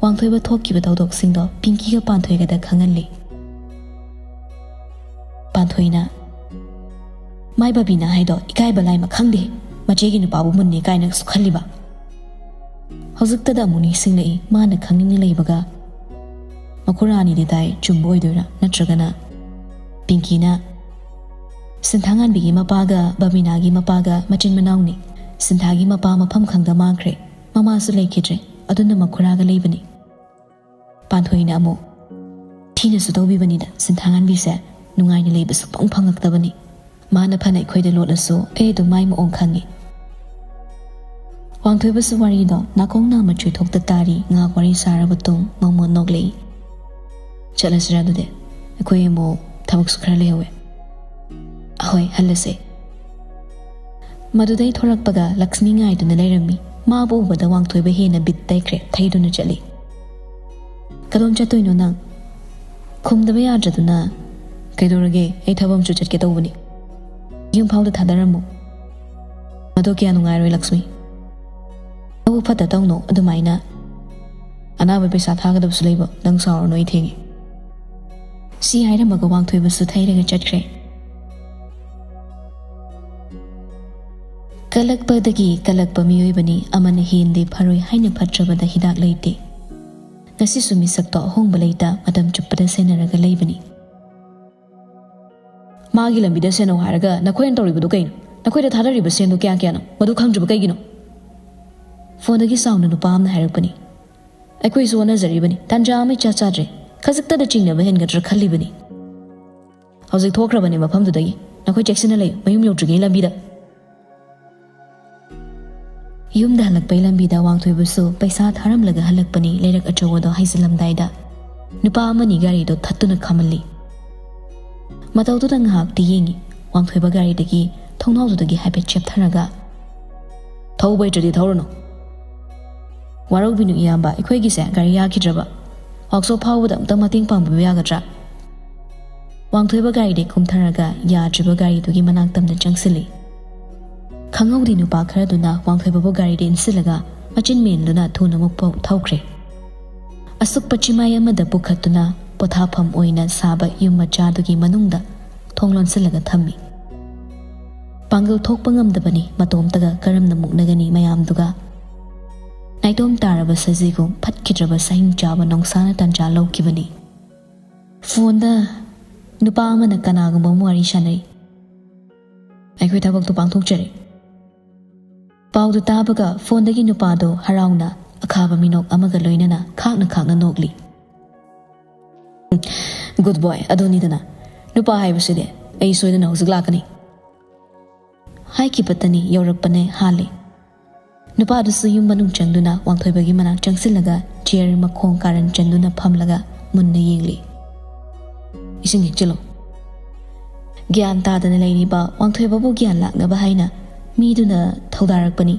ꯋꯥꯡꯊꯣꯏꯕ ꯊꯣꯛꯈꯤꯕ ꯊꯧꯗꯣꯛꯁꯤꯡꯗꯣ ꯄꯤꯡꯀꯤꯒ ꯄꯥꯟꯊꯣꯏꯒꯗ ꯈꯪꯍꯜꯂꯤ꯫ ꯄꯥꯟꯊꯣꯏꯅ, "ꯃꯥꯏ ꯕꯕꯤꯅꯥ ꯍꯥꯏꯗꯣ ꯏꯀꯥꯏꯕ ꯂꯥꯏꯃ ꯈꯪꯗꯦ, ꯃꯆꯦꯒꯤ ꯅꯨꯄꯥꯕꯨ ꯃꯨꯟꯅꯦ ꯀꯥꯏꯅꯁꯨ ꯈꯜꯂꯤꯕ꯫" ꯍꯧꯖꯤꯛꯇꯗ ꯑꯃꯨꯛ ꯅꯤꯡꯁꯤꯡꯂꯛꯏ, ꯃꯥꯅ ꯈꯪꯅꯤꯡꯅ ꯂꯩꯕꯒ꯫ ꯃꯈꯨꯔꯥ ꯑꯅꯤꯗꯤ ꯇꯥꯏ, ꯆꯨꯝꯕ ꯑꯣꯏꯗꯣꯏꯔꯥ? ꯅꯠꯇ꯭ꯔꯒꯅ ꯄꯤꯡꯀꯤꯅ ꯁꯤꯟꯊꯥꯉꯥꯟꯕꯤꯒꯤ ꯃꯄꯥꯒ ꯕꯕꯤꯅꯥꯒꯤ ꯃꯄꯥꯒ ꯃꯆꯤꯟ ꯃꯅꯥꯎꯅꯤ꯫ ꯁꯤꯟꯊꯥꯒꯤ ꯃꯄꯥ ꯃꯐꯝ ꯈꯪꯗ ꯃꯥꯡꯈ꯭ꯔꯦ꯫ ꯃꯃꯥꯁꯨ ꯂꯩꯈꯤꯗ꯭ꯔꯦ꯫ ꯑꯗꯨꯅ ꯃꯈꯨꯔꯥꯒ ꯂꯩꯕꯅꯤ꯫ ꯄꯥꯟꯊꯣꯏꯅ ꯑꯃꯨꯛ, "ꯊꯤꯅꯁꯨ ꯇꯧꯕꯤꯕꯅꯤꯗ ꯁꯤꯟꯊꯥꯉꯥꯟꯕꯤꯁꯦ, ꯅꯨꯡꯉꯥꯏꯅ ꯂꯩꯕ ꯁꯨꯡꯐꯪ ꯐꯪꯉꯛꯇꯕꯅꯤ꯫ ꯃꯥꯅ ꯐꯅ ꯑꯩꯈꯣꯏꯗ ꯂꯣꯠꯂꯁꯨ ꯑꯩ ꯑꯗꯨꯝ ꯃꯥꯏ ꯃꯑꯣꯡ ꯈꯪꯉꯤ꯫" ꯋꯥꯡꯊꯣꯏꯕꯁꯨ ꯋꯥꯔꯤꯗꯣ ꯅꯥꯀꯣꯡ ꯅꯥꯝꯃ ꯆꯣꯏꯊꯣꯛꯇ ꯇꯥꯔꯤ꯫ ꯉꯥꯏꯍꯥꯛ ꯋꯥꯔꯤ ꯁꯥꯔꯕ ꯃꯇꯨꯡ ꯃꯣꯃꯣꯟ ꯅꯣꯛꯂꯛꯏ꯫ "ꯆꯠꯂꯁꯤꯔꯥ ꯑꯗꯨꯗꯤ? ꯑꯩꯈꯣꯏ ꯑꯃꯨꯛ ꯊꯕꯛꯁꯨ ꯈꯔ ꯂꯩꯍꯧꯋꯦ꯫" "ꯑꯍꯣꯏ, ꯍꯜꯂꯁꯦ꯫" ꯃꯗꯨꯗꯩ ꯊꯣꯔꯛꯄꯒ ꯂꯛꯁꯃꯤ ꯉꯥꯏꯗꯨꯅ ꯂꯩꯔꯝꯃꯤ꯫ ꯃꯥꯕꯨ ꯎꯕꯗ ꯋꯥꯡꯊꯣꯏꯕ ꯍꯦꯟꯅ ꯕꯤꯠ ꯇꯩꯈ꯭ꯔꯦ, ꯊꯩꯗꯨꯅ ꯆꯠꯂꯤ꯫ "ꯀꯗꯣꯝ ꯆꯠꯇꯣꯏꯅꯣ ꯅꯪ?" ꯈꯨꯝꯗꯕ ꯌꯥꯗ꯭ꯔꯗꯨꯅ, "ꯀꯩꯗꯧꯔꯒꯦ? ꯑꯩ ꯊꯕꯛ ꯑꯃꯁꯨ ꯆꯠꯀꯦ ꯇꯧꯕꯅꯤ꯫ ꯌꯨꯝ ꯐꯥꯎꯗ ꯊꯥꯗꯔꯝꯃꯨ꯫" "ꯃꯗꯨ ꯀꯌꯥ ꯅꯨꯡꯉꯥꯏꯔꯣꯏ, ꯂꯛꯁꯃꯤ꯫ ꯊꯕꯛ ꯐꯠꯇ ꯇꯧꯅꯨ ꯑꯗꯨꯃꯥꯏꯅ꯫ ꯑꯅꯥꯕ ꯄꯩꯁꯥ ꯊꯥꯒꯗꯕꯁꯨ ꯂꯩꯕ, ꯅꯪ ꯁꯥꯎꯔꯅꯨ, ꯑꯩ ꯊꯦꯡꯉꯦ꯫" ꯁꯤ ꯍꯥꯏꯔꯝꯃꯒ ꯋꯥꯡꯊꯣꯏꯕꯁꯨ ꯊꯩꯔꯒ ꯆꯠꯈ꯭ꯔꯦ꯫ ꯀꯜꯂꯛꯄꯗꯒꯤ ꯀꯜꯂꯛꯄ ꯃꯤꯑꯣꯏꯕꯅꯤ, ꯑꯃꯅ ꯍꯦꯟꯗꯦ ꯐꯔꯣꯏ ꯍꯥꯏꯅ ꯐꯠꯇ꯭ꯔꯕꯗ ꯍꯤꯗꯥꯛ ꯂꯩꯇꯦ꯫ ꯉꯁꯤꯁꯨ ꯃꯤꯁꯛꯇꯣ ꯑꯍꯣꯡꯕ ꯂꯩꯇ ꯃꯇꯝ ꯆꯨꯞꯄꯗ ꯁꯦꯟꯅꯔꯒ ꯂꯩꯕꯅꯤ꯫ "ꯃꯥꯒꯤ ꯂꯝꯕꯤꯗ ꯁꯦꯟꯅꯧ ꯍꯥꯏꯔꯒ ꯅꯈꯣꯏꯅ ꯇꯧꯔꯤꯕꯗꯨ ꯀꯩꯅꯣ? ꯅꯈꯣꯏꯗ ꯊꯥꯗꯔꯤꯕ ꯁꯦꯟꯗꯨ ꯀꯌꯥ ꯀꯌꯥꯅꯣ? ꯃꯗꯨ ꯈꯪꯗ꯭ꯔꯤꯕ ꯀꯩꯒꯤꯅꯣ?" ꯐꯣꯟꯗꯒꯤ ꯆꯥꯎꯅ ꯅꯨꯄꯥ ꯑꯃꯅ ꯍꯥꯏꯔꯛꯄꯅꯤ꯫ ꯑꯩꯈꯣꯏꯁꯨ ꯍꯣꯠꯅꯖꯔꯤꯕꯅꯤ, ꯇꯥꯟꯖꯥ ꯑꯃ ꯏꯆꯥ ꯆꯥꯗ꯭ꯔꯦ꯫ ꯈꯖꯤꯛꯇꯗ ꯆꯤꯡꯅꯕ ꯍꯦꯟꯒꯗ꯭ꯔꯥ ꯈꯜꯂꯤꯕꯅꯤ꯫ ꯍꯧꯖꯤꯛ ꯊꯣꯛꯈ꯭ꯔꯕꯅꯤ ꯃꯐꯝꯗꯨꯗꯒꯤ꯫ ꯅꯈꯣꯏ ꯆꯦꯛꯁꯤꯟꯅ ꯂꯩꯌꯨ, ꯃꯌꯨꯝ ꯌꯧꯗ꯭ꯔꯤꯉꯩ ꯂꯝꯕꯤꯗ꯫ ꯌꯨꯝꯗ ꯍꯜꯂꯛꯄꯩ ꯂꯝꯕꯤꯗ ꯋꯥꯡꯊꯣꯏꯕꯁꯨ ꯄꯩꯁꯥ ꯊꯥꯔꯝꯂꯒ ꯍꯜꯂꯛꯄꯅꯤ꯫ ꯂꯩꯔꯛ ꯑꯆꯧꯕꯗꯣ ꯍꯥꯏꯖꯤꯜꯂꯝꯗꯥꯏꯗ ꯅꯨꯄꯥ ꯑꯃꯅꯤ ꯒꯥꯔꯤꯗꯣ ꯊꯠꯇꯨꯅ ꯈꯥꯝꯍꯜꯂꯤ꯫ ꯃꯇꯧꯗꯨꯗ ꯉꯥꯏꯍꯥꯛꯇꯤ ꯌꯦꯡꯉꯤ꯫ ꯋꯥꯡꯊꯣꯏꯕ ꯒꯥꯔꯤꯗꯒꯤ ꯊꯣꯡꯅꯥꯎꯗꯨꯗꯒꯤ ꯍꯥꯏꯐꯦꯠ ꯆꯦꯞꯊꯔꯒ, "ꯊꯧꯕ ꯍꯩꯇ꯭ꯔꯗꯤ ꯊꯧꯔꯨꯅꯨ꯫ ꯋꯥꯔꯧꯕꯤꯅꯨ ꯏꯌꯥꯝꯕ, ꯑꯩꯈꯣꯏꯒꯤꯁꯦ ꯒꯥꯔꯤ ꯌꯥꯈꯤꯗ꯭ꯔꯕ꯫ ꯋꯥꯛꯁꯣꯞ ꯐꯥꯎꯕꯗ ꯑꯃꯨꯛꯇꯪ ꯃꯇꯦꯡ ꯄꯥꯡꯕꯤꯕ ꯌꯥꯒꯗ꯭ꯔꯥ?" ꯋꯥꯡꯊꯣꯏꯕ ꯒꯥꯔꯤꯗꯒꯤ ꯀꯨꯝꯊꯔꯒ ꯌꯥꯗ꯭ꯔꯤꯕ ꯒꯥꯔꯤꯗꯨꯒꯤ ꯃꯅꯥꯛꯇꯝꯗ ꯆꯪꯁꯤꯜꯂꯤ꯫ ꯈꯪꯍꯧꯗꯦ ꯅꯨꯄꯥ ꯈꯔꯗꯨꯅ ꯋꯥꯡꯊꯣꯏꯕꯕꯨ ꯒꯥꯔꯤꯗ ꯏꯟꯁꯤꯜꯂꯒ ꯃꯆꯤꯟ ꯃꯦꯟꯗꯨꯅ ꯊꯨꯅ ꯑꯃꯨꯛ ꯄꯥꯎ ꯊꯧꯈ꯭ꯔꯦ꯫ ꯑꯁꯨꯛꯄ ꯆꯤꯃꯥꯏ ꯑꯃꯗ ꯄꯨꯈꯠꯇꯨꯅ ꯄꯣꯊꯥꯐꯝ ꯑꯣꯏꯅ ꯁꯥꯕ ꯌꯨꯝ ꯃꯆꯥꯗꯨꯒꯤ ꯃꯅꯨꯡꯗ ꯊꯣꯡ ꯂꯣꯟꯁꯤꯜꯂꯒ ꯊꯝꯃꯤ꯫ ꯄꯥꯡꯒꯜ ꯊꯣꯛꯄ ꯉꯝꯗꯕꯅꯤ ꯃꯇꯣꯝꯇꯒ ꯀꯔꯝꯅ ꯃꯨꯛꯅꯒꯅꯤ ꯃꯌꯥꯝꯗꯨꯒ꯫ ꯅꯥꯏꯇꯣꯝ ꯇꯥꯔꯕ ꯁꯖꯤꯒꯨꯝ ꯐꯠꯈꯤꯗ꯭ꯔꯕ ꯁꯍꯤꯡ ꯆꯥꯕ ꯅꯣꯡꯁꯥꯅ ꯇꯥꯟꯖꯥ ꯂꯧꯈꯤꯕꯅꯤ꯫ ꯐꯣꯟꯗ ꯅꯨꯄꯥ ꯑꯃꯅ ꯀꯅꯥꯒꯨꯝꯕ ꯑꯃ ꯋꯥꯔꯤ ꯁꯥꯟꯅꯔꯤ꯫ ꯑꯩꯈꯣꯏ ꯊꯕꯛꯇꯣ ꯄꯥꯡꯊꯣꯛꯆꯔꯦ꯫ ꯄꯥꯎꯗꯨ ꯇꯥꯕꯒ ꯐꯣꯟꯗꯒꯤ ꯅꯨꯄꯥꯗꯣ ꯍꯔꯥꯎꯅ ꯑꯈꯥꯕ ꯃꯤꯅꯣꯛ ꯑꯃꯒ ꯂꯣꯏꯅꯅ ꯈꯥꯛꯅ ꯈꯥꯛꯅ ꯅꯣꯛꯂꯤ꯫ "ꯒꯨꯗ ꯕꯣꯏ, ꯑꯗꯨꯅꯤꯗꯅ꯫ ꯅꯨꯄꯥ ꯍꯥꯏꯕꯁꯤꯗꯤ꯫ ꯑꯩ ꯁꯣꯏꯗꯅ ꯍꯧꯖꯤꯛ ꯂꯥꯛꯀꯅꯤ," ꯍꯥꯏꯈꯤꯕꯇꯅꯤ ꯌꯧꯔꯛꯄꯅꯦ ꯍꯥꯜꯂꯤ꯫ ꯅꯨꯄꯥꯗꯨꯁꯨ ꯌꯨꯝ ꯃꯅꯨꯡ ꯆꯪꯗꯨꯅ ꯋꯥꯡꯊꯣꯏꯕꯒꯤ ꯃꯅꯥꯛ ꯆꯪꯁꯤꯜꯂꯒ ꯆꯤꯌꯔ ꯃꯈꯣꯡ ꯀꯥꯔꯟ ꯆꯟꯗꯨꯅ ꯐꯝꯂꯒ ꯃꯨꯟꯅ ꯌꯦꯡꯂꯤ꯫ "ꯏꯁꯤꯡ ꯍꯦꯛꯆꯤꯜꯂꯨ꯫" ꯒ꯭ꯌꯥꯟ ꯇꯥꯗꯅ ꯂꯩꯔꯤꯕ ꯋꯥꯡꯊꯣꯏꯕꯕꯨ ꯒ꯭ꯌꯥꯟ ꯂꯥꯛꯅꯕ ꯍꯥꯏꯅ ꯃꯤꯗꯨꯅ ꯊꯧꯗꯥꯔꯛꯄꯅꯤ꯫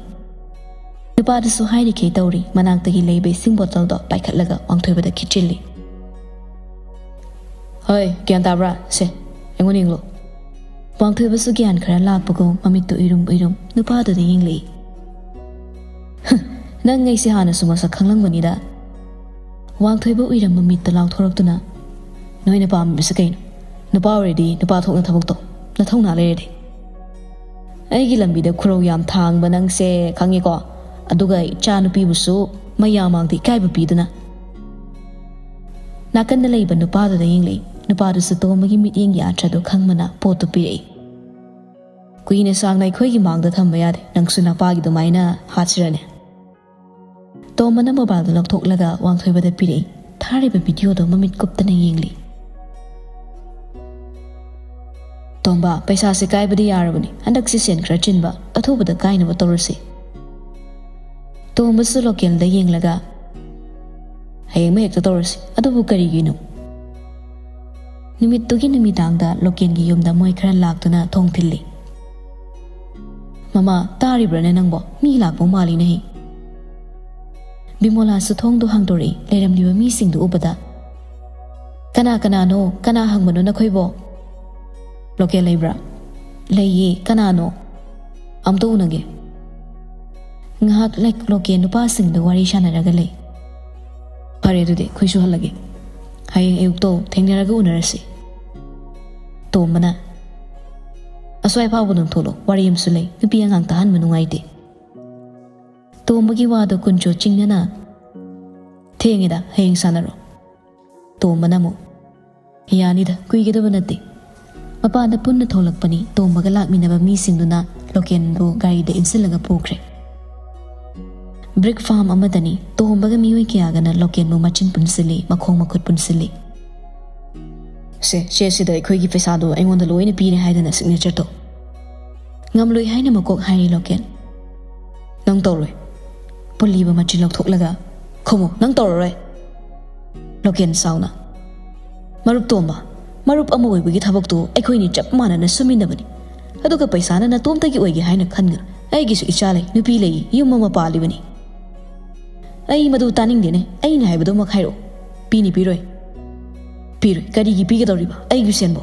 ꯅꯨꯄꯥꯗꯨꯁꯨ ꯍꯥꯏꯔꯤꯈꯩ ꯇꯧꯔꯤ, ꯃꯅꯥꯛꯇꯒꯤ ꯂꯩꯕ ꯏꯁꯤꯡ ꯕꯣꯇꯜꯗꯣ ꯄꯥꯏꯈꯠꯂꯒ ꯋꯥꯡꯊꯣꯏꯕꯗ ꯈꯤꯠꯆꯤꯜꯂꯤ꯫ "ꯍꯣꯏ, ꯒ꯭ꯌꯥꯟ ꯇꯥꯕ꯭ꯔꯥ? ꯁꯦ, ꯑꯩꯉꯣꯟꯗ ꯌꯦꯡꯂꯣ꯫" ꯋꯥꯡꯊꯣꯏꯕꯁꯨ ꯒ꯭ꯌꯥꯟ ꯈꯔ ꯂꯥꯛꯄꯒꯨꯝ ꯃꯃꯤꯠꯇꯨ ꯎꯏꯔꯨꯝ ꯎꯏꯔꯨꯝ ꯅꯨꯄꯥꯗꯨꯗ ꯌꯦꯡꯂꯛꯏ꯫ "ꯍ, ꯅꯪ ꯑꯩꯁꯦ ꯍꯥꯟꯅꯁꯨ ꯃꯁꯛ ꯈꯪꯂꯝꯒꯅꯤꯗ꯫" ꯋꯥꯡꯊꯣꯏꯕ ꯎꯏꯔꯝꯕ ꯃꯤꯠꯇ ꯂꯥꯎꯊꯣꯔꯛꯇꯨꯅ, "ꯅꯣꯏꯅ ꯄꯥꯝꯃꯤꯕꯁꯦ ꯀꯩꯅꯣ? ꯅꯨꯄꯥ ꯑꯣꯏꯔꯗꯤ ꯅꯨꯄꯥ ꯊꯣꯛꯅ ꯊꯕꯛ ꯇꯧ, ꯅꯊꯧꯅꯥ ꯂꯩꯔꯗꯤ꯫ ꯑꯩꯒꯤ ꯂꯝꯕꯤꯗ ꯈꯨꯔꯧ ꯌꯥꯝ ꯊꯥꯡꯕ ꯅꯪꯁꯦ ꯈꯪꯉꯤꯀꯣ, ꯑꯗꯨꯒ ꯏꯆꯥ ꯅꯨꯄꯤꯕꯨꯁꯨ ꯃꯌꯥꯝ ꯃꯥꯡꯗ ꯏꯀꯥꯏꯕ ꯄꯤꯗꯨꯅ꯫" ꯅꯥꯀꯟꯗ ꯂꯩꯕ ꯅꯨꯄꯥꯗꯨꯗ ꯌꯦꯡꯂꯛꯏ꯫ ꯅꯨꯄꯥꯗꯨꯁꯨ ꯇꯣꯝꯕꯒꯤ ꯃꯤꯠꯌꯦꯡꯒꯤ ꯑꯥꯔꯊꯗꯣ ꯈꯪꯕꯅ ꯄꯣꯠꯇꯨ ꯄꯤꯔꯛꯏ꯫ "ꯀꯨꯏꯅ ꯁꯥꯡꯅ ꯑꯩꯈꯣꯏꯒꯤ ꯃꯥꯡꯗ ꯊꯝꯕ ꯌꯥꯗꯦ, ꯅꯪꯁꯨ ꯅꯄꯥꯒꯤ ꯑꯗꯨꯃꯥꯏꯅ ꯍꯥꯠꯁꯤꯔꯅꯦ?" ꯇꯣꯝꯕꯅ ꯃꯣꯕꯥꯏꯜꯗꯨ ꯂꯧꯊꯣꯛꯂꯒ ꯋꯥꯡꯊꯣꯏꯕꯗ ꯄꯤꯔꯛꯏ꯫ ꯊꯥꯔꯤꯕ ꯚꯤꯗꯤꯑꯣꯗꯣ ꯃꯃꯤꯠ ꯀꯨꯞꯇꯅ ꯌꯦꯡꯂꯤ꯫ "ꯇꯣꯝꯕ, ꯄꯩꯁꯥꯁꯦ ꯀꯥꯏꯕꯗꯤ ꯌꯥꯔꯕꯅꯤ꯫ ꯍꯟꯗꯛꯁꯦ ꯁꯦꯟ ꯈꯔ ꯆꯤꯟꯕ, ꯑꯊꯨꯕꯗ ꯀꯥꯏꯅꯕ ꯇꯧꯔꯁꯤ꯫" ꯇꯣꯝꯕꯁꯨ ꯂꯣꯀꯦꯜꯗ ꯌꯦꯡꯂꯒ, "ꯍꯌꯦꯡꯃꯛ ꯍꯦꯛꯇ ꯇꯧꯔꯁꯤ꯫ ꯑꯗꯨꯕꯨ ꯀꯔꯤꯒꯤꯅꯣ?" ꯅꯨꯃꯤꯠꯇꯨꯒꯤ ꯅꯨꯃꯤꯗꯥꯡꯗ ꯂꯣꯀꯦꯜꯒꯤ ꯌꯨꯝꯗ ꯃꯣꯏ ꯈꯔ ꯂꯥꯛꯇꯨꯅ ꯊꯣꯡ ꯊꯤꯜꯂꯤ꯫ "ꯃꯃꯥ, ꯇꯥꯔꯤꯕ꯭ꯔꯥꯅꯦ ꯅꯪꯕꯣ? ꯃꯤ ꯂꯥꯛꯄ ꯃꯥꯜꯂꯤꯅꯦꯍꯦ꯫" ꯕꯤꯃꯣꯂꯥꯁꯨ ꯊꯣꯡꯗꯣ ꯍꯥꯡꯗꯣꯔꯛꯏ꯫ ꯂꯩꯔꯝꯂꯤꯕ ꯃꯤꯁꯤꯡꯗꯨ ꯎꯕꯗ, "ꯀꯅꯥ ꯀꯅꯥꯅꯣ? ꯀꯅꯥ ꯍꯪꯕꯅꯣ ꯅꯈꯣꯏꯕꯣ?" "ꯂꯣꯀꯦꯜ ꯂꯩꯕ꯭ꯔꯥ?" "ꯂꯩꯌꯦ, ꯀꯅꯥꯅꯣ? ꯑꯝꯇ ꯎꯅꯒꯦ꯫" ꯉꯥꯏꯍꯥꯛ ꯂꯩ-, ꯂꯣꯀꯦꯜ ꯅꯨꯄꯥꯁꯤꯡꯗꯨ ꯋꯥꯔꯤ ꯁꯥꯟꯅꯔꯒ ꯂꯩ꯫ "ꯐꯔꯦ, ꯑꯗꯨꯗꯤ ꯑꯩꯈꯣꯏꯁꯨ ꯍꯜꯂꯒꯦ꯫ ꯍꯌꯦꯡ ꯑꯌꯨꯛꯇꯣ ꯊꯦꯡꯅꯔꯒ ꯎꯅꯔꯁꯤ꯫" ꯇꯣꯝꯕꯅ, "ꯑꯁ꯭ꯋꯥꯏ ꯐꯥꯎꯕ ꯑꯗꯨꯝ ꯊꯣꯛꯂꯛꯑꯣ, ꯋꯥꯔꯤ ꯑꯃꯁꯨ ꯂꯩ, ꯅꯨꯄꯤ ꯑꯉꯥꯡ ꯇꯥꯍꯟꯕ ꯅꯨꯡꯉꯥꯏꯇꯦ꯫" ꯇꯣꯝꯕꯒꯤ ꯋꯥꯗꯣ ꯀꯨꯟꯖꯣ ꯆꯤꯡꯅꯅ, "ꯊꯦꯡꯉꯦꯗ, ꯍꯌꯦꯡ ꯁꯥꯟꯅꯔꯣ꯫" ꯇꯣꯝꯕꯅ ꯑꯃꯨꯛ, "ꯌꯥꯅꯤꯗ, ꯀꯨꯏꯒꯗꯕ ꯅꯠꯇꯦ꯫" ꯃꯄꯥꯟꯗ ꯄꯨꯟꯅ ꯊꯣꯛꯂꯛꯄꯅꯤ꯫ ꯇꯣꯝꯕꯒ ꯂꯥꯛꯃꯤꯟꯅꯕ ꯃꯤꯁꯤꯡꯗꯨꯅ ꯂꯣꯀꯦꯜꯕꯨ ꯒꯥꯔꯤꯗ ꯏꯟꯁꯤꯜꯂꯒ ꯄꯨꯈ꯭ꯔꯦ꯫ Brick farm ꯑꯃꯗꯅꯤ꯫ ꯇꯣꯝꯕꯒ ꯃꯤꯑꯣꯏ ꯀꯌꯥꯒꯅ ꯂꯣꯀꯦꯜꯕꯨ ꯃꯆꯤꯟ ꯄꯨꯟꯁꯤꯜꯂꯤ, ꯃꯈꯣꯡ ꯃꯈꯨꯠ ꯄꯨꯟꯁꯤꯜꯂꯤ꯫ "ꯁꯦ, ꯁꯦ, ꯁꯤꯗ ꯑꯩꯈꯣꯏꯒꯤ ꯄꯩꯁꯥꯗꯣ ꯑꯩꯉꯣꯟꯗ ꯂꯣꯏꯅ ꯄꯤꯔꯦ ꯍꯥꯏꯗꯅ ꯁꯤꯒꯅꯦꯆꯔ ꯇꯧ꯫" ꯉꯝꯂꯣꯏ ꯍꯥꯏꯅ ꯃꯀꯣꯛ ꯍꯥꯏꯔꯤ ꯂꯣꯀꯦꯜ꯫ "ꯅꯪ ꯇꯧꯔꯣꯏ꯫" ꯄꯨꯜꯂꯤꯕ ꯃꯆꯤꯟ ꯂꯧꯊꯣꯛꯂꯒ, "ꯈꯨꯝꯃꯨ, ꯅꯪ ꯇꯧꯔꯔꯣꯏ꯫" ꯂꯣꯀꯦꯜ ꯁꯥꯎꯅ, "ꯃꯔꯨꯞ ꯇꯣꯝꯕ, ꯃꯔꯨꯞ ꯑꯃ ꯑꯣꯏꯕꯒꯤ ꯊꯕꯛꯇꯨ ꯑꯩꯈꯣꯏꯅꯤ ꯆꯞ ꯃꯥꯟꯅꯅ ꯁꯨꯃꯤꯟꯅꯕꯅꯤ꯫ ꯑꯗꯨꯒ ꯄꯩꯁꯥꯅ ꯅꯇꯣꯝꯇꯒꯤ ꯑꯣꯏꯒꯦ ꯍꯥꯏꯅ ꯈꯟꯒꯅꯨ꯫ ꯑꯩꯒꯤꯁꯨ ꯏꯆꯥ ꯂꯩ, ꯅꯨꯄꯤ ꯂꯩ, ꯌꯨꯝ ꯑꯃ ꯄꯥꯜꯂꯤꯕꯅꯤ꯫" "ꯑꯩ ꯃꯗꯨ ꯇꯥꯅꯤꯡꯗꯦꯅꯦ, ꯑꯩꯅ ꯍꯥꯏꯕꯗꯨꯃꯛ ꯍꯥꯏꯔꯛꯑꯣ꯫" "ꯄꯤꯅꯤ, ꯄꯤꯔꯣꯏ꯫" "ꯄꯤꯔꯣꯏ, ꯀꯔꯤꯒꯤ ꯄꯤꯒꯗꯧꯔꯤꯕ? ꯑꯩꯒꯤ ꯁꯦꯟꯕꯣ?"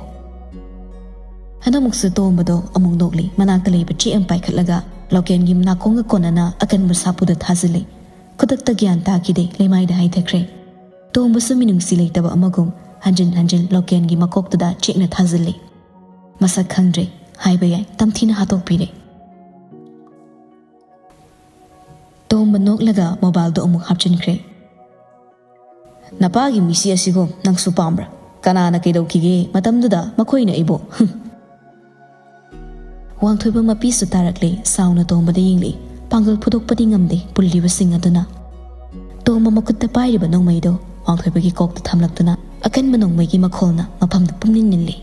ꯍꯟꯗꯛꯃꯨꯛꯁꯨ ꯇꯣꯝꯕꯗꯣ ꯑꯃꯨꯛ ꯅꯣꯛꯂꯤ꯫ ꯃꯅꯥꯛꯇ ꯂꯩꯕ ꯆꯦ ꯑꯃ ꯄꯥꯏꯈꯠꯂꯒ ꯂꯣꯀꯦꯜꯒꯤ ꯅꯥꯀꯣꯡꯒ ꯀꯣꯟꯅꯅ ꯑꯀꯟꯕ ꯁꯥꯐꯨꯗ ꯊꯥꯖꯤꯜꯂꯤ꯫ ꯈꯨꯗꯛꯇ ꯒ꯭ꯌꯥꯟ ꯇꯥꯈꯤꯗꯦ, ꯂꯩꯃꯥꯏꯗ ꯍꯥꯏꯊꯈ꯭ꯔꯦ꯫ ꯇꯣꯝꯕꯁꯨ ꯃꯤꯅꯨꯡꯁꯤ ꯂꯩꯇꯕ ꯑꯃꯒꯨꯝ ꯍꯟꯖꯤꯟ ꯍꯟꯖꯤꯟ ꯂꯣꯀꯦꯜꯒꯤ ꯃꯀꯣꯛꯇꯨꯗ ꯆꯦꯛꯅ ꯊꯥꯖꯤꯜꯂꯤ꯫ ꯃꯁꯛ ꯈꯪꯗ꯭ꯔꯦ, ꯍꯥꯏꯕ ꯌꯥꯏ, ꯇꯝꯊꯤꯅ ꯍꯥꯠꯇꯣꯛꯄꯤꯔꯦ꯫ ꯇꯣꯝꯕ ꯅꯣꯛꯂꯒ ꯃꯣꯕꯥꯏꯜꯗꯣ ꯑꯃꯨꯛ ꯍꯥꯞꯆꯤꯟꯈ꯭ꯔꯦ꯫ "ꯅꯄꯥꯒꯤ ꯃꯤꯁꯤ ꯑꯁꯤꯒꯨꯝ ꯅꯪꯁꯨ ꯄꯥꯝꯕ꯭ꯔꯥ? ꯀꯅꯥꯅ ꯀꯩꯗꯧꯈꯤꯒꯦ ꯃꯇꯝꯗꯨꯗ ꯃꯈꯣꯏꯅ ꯑꯩꯕꯨ?" ꯍꯨꯝ꯫ ꯋꯥꯡꯊꯣꯏꯕ ꯃꯄꯤꯁꯨ ꯇꯥꯔꯛꯂꯦ, ꯁꯥꯎꯅ ꯇꯣꯝꯕꯗ ꯌꯦꯡꯂꯛꯏ꯫ ꯄꯥꯡꯒꯜ ꯐꯨꯗꯣꯛꯄꯗꯤ ꯉꯝꯗꯦ ꯄꯨꯜꯂꯤꯕꯁꯤꯡ ꯑꯗꯨꯅ꯫ ꯇꯣꯝꯕ ꯃꯈꯨꯠꯇ ꯄꯥꯏꯔꯤꯕ ꯅꯣꯡꯃꯩꯗꯣ ꯋꯥꯡꯊꯣꯏꯕꯒꯤ ꯀꯣꯛꯇ ꯊꯝꯂꯛꯇꯨꯅ ꯑꯀꯟꯕ ꯅꯣꯡꯃꯩꯒꯤ ꯃꯈꯣꯜꯅ ꯃꯐꯝꯗꯨ ꯄꯨꯝꯅꯤꯡ ꯅꯤꯜꯂꯤ꯫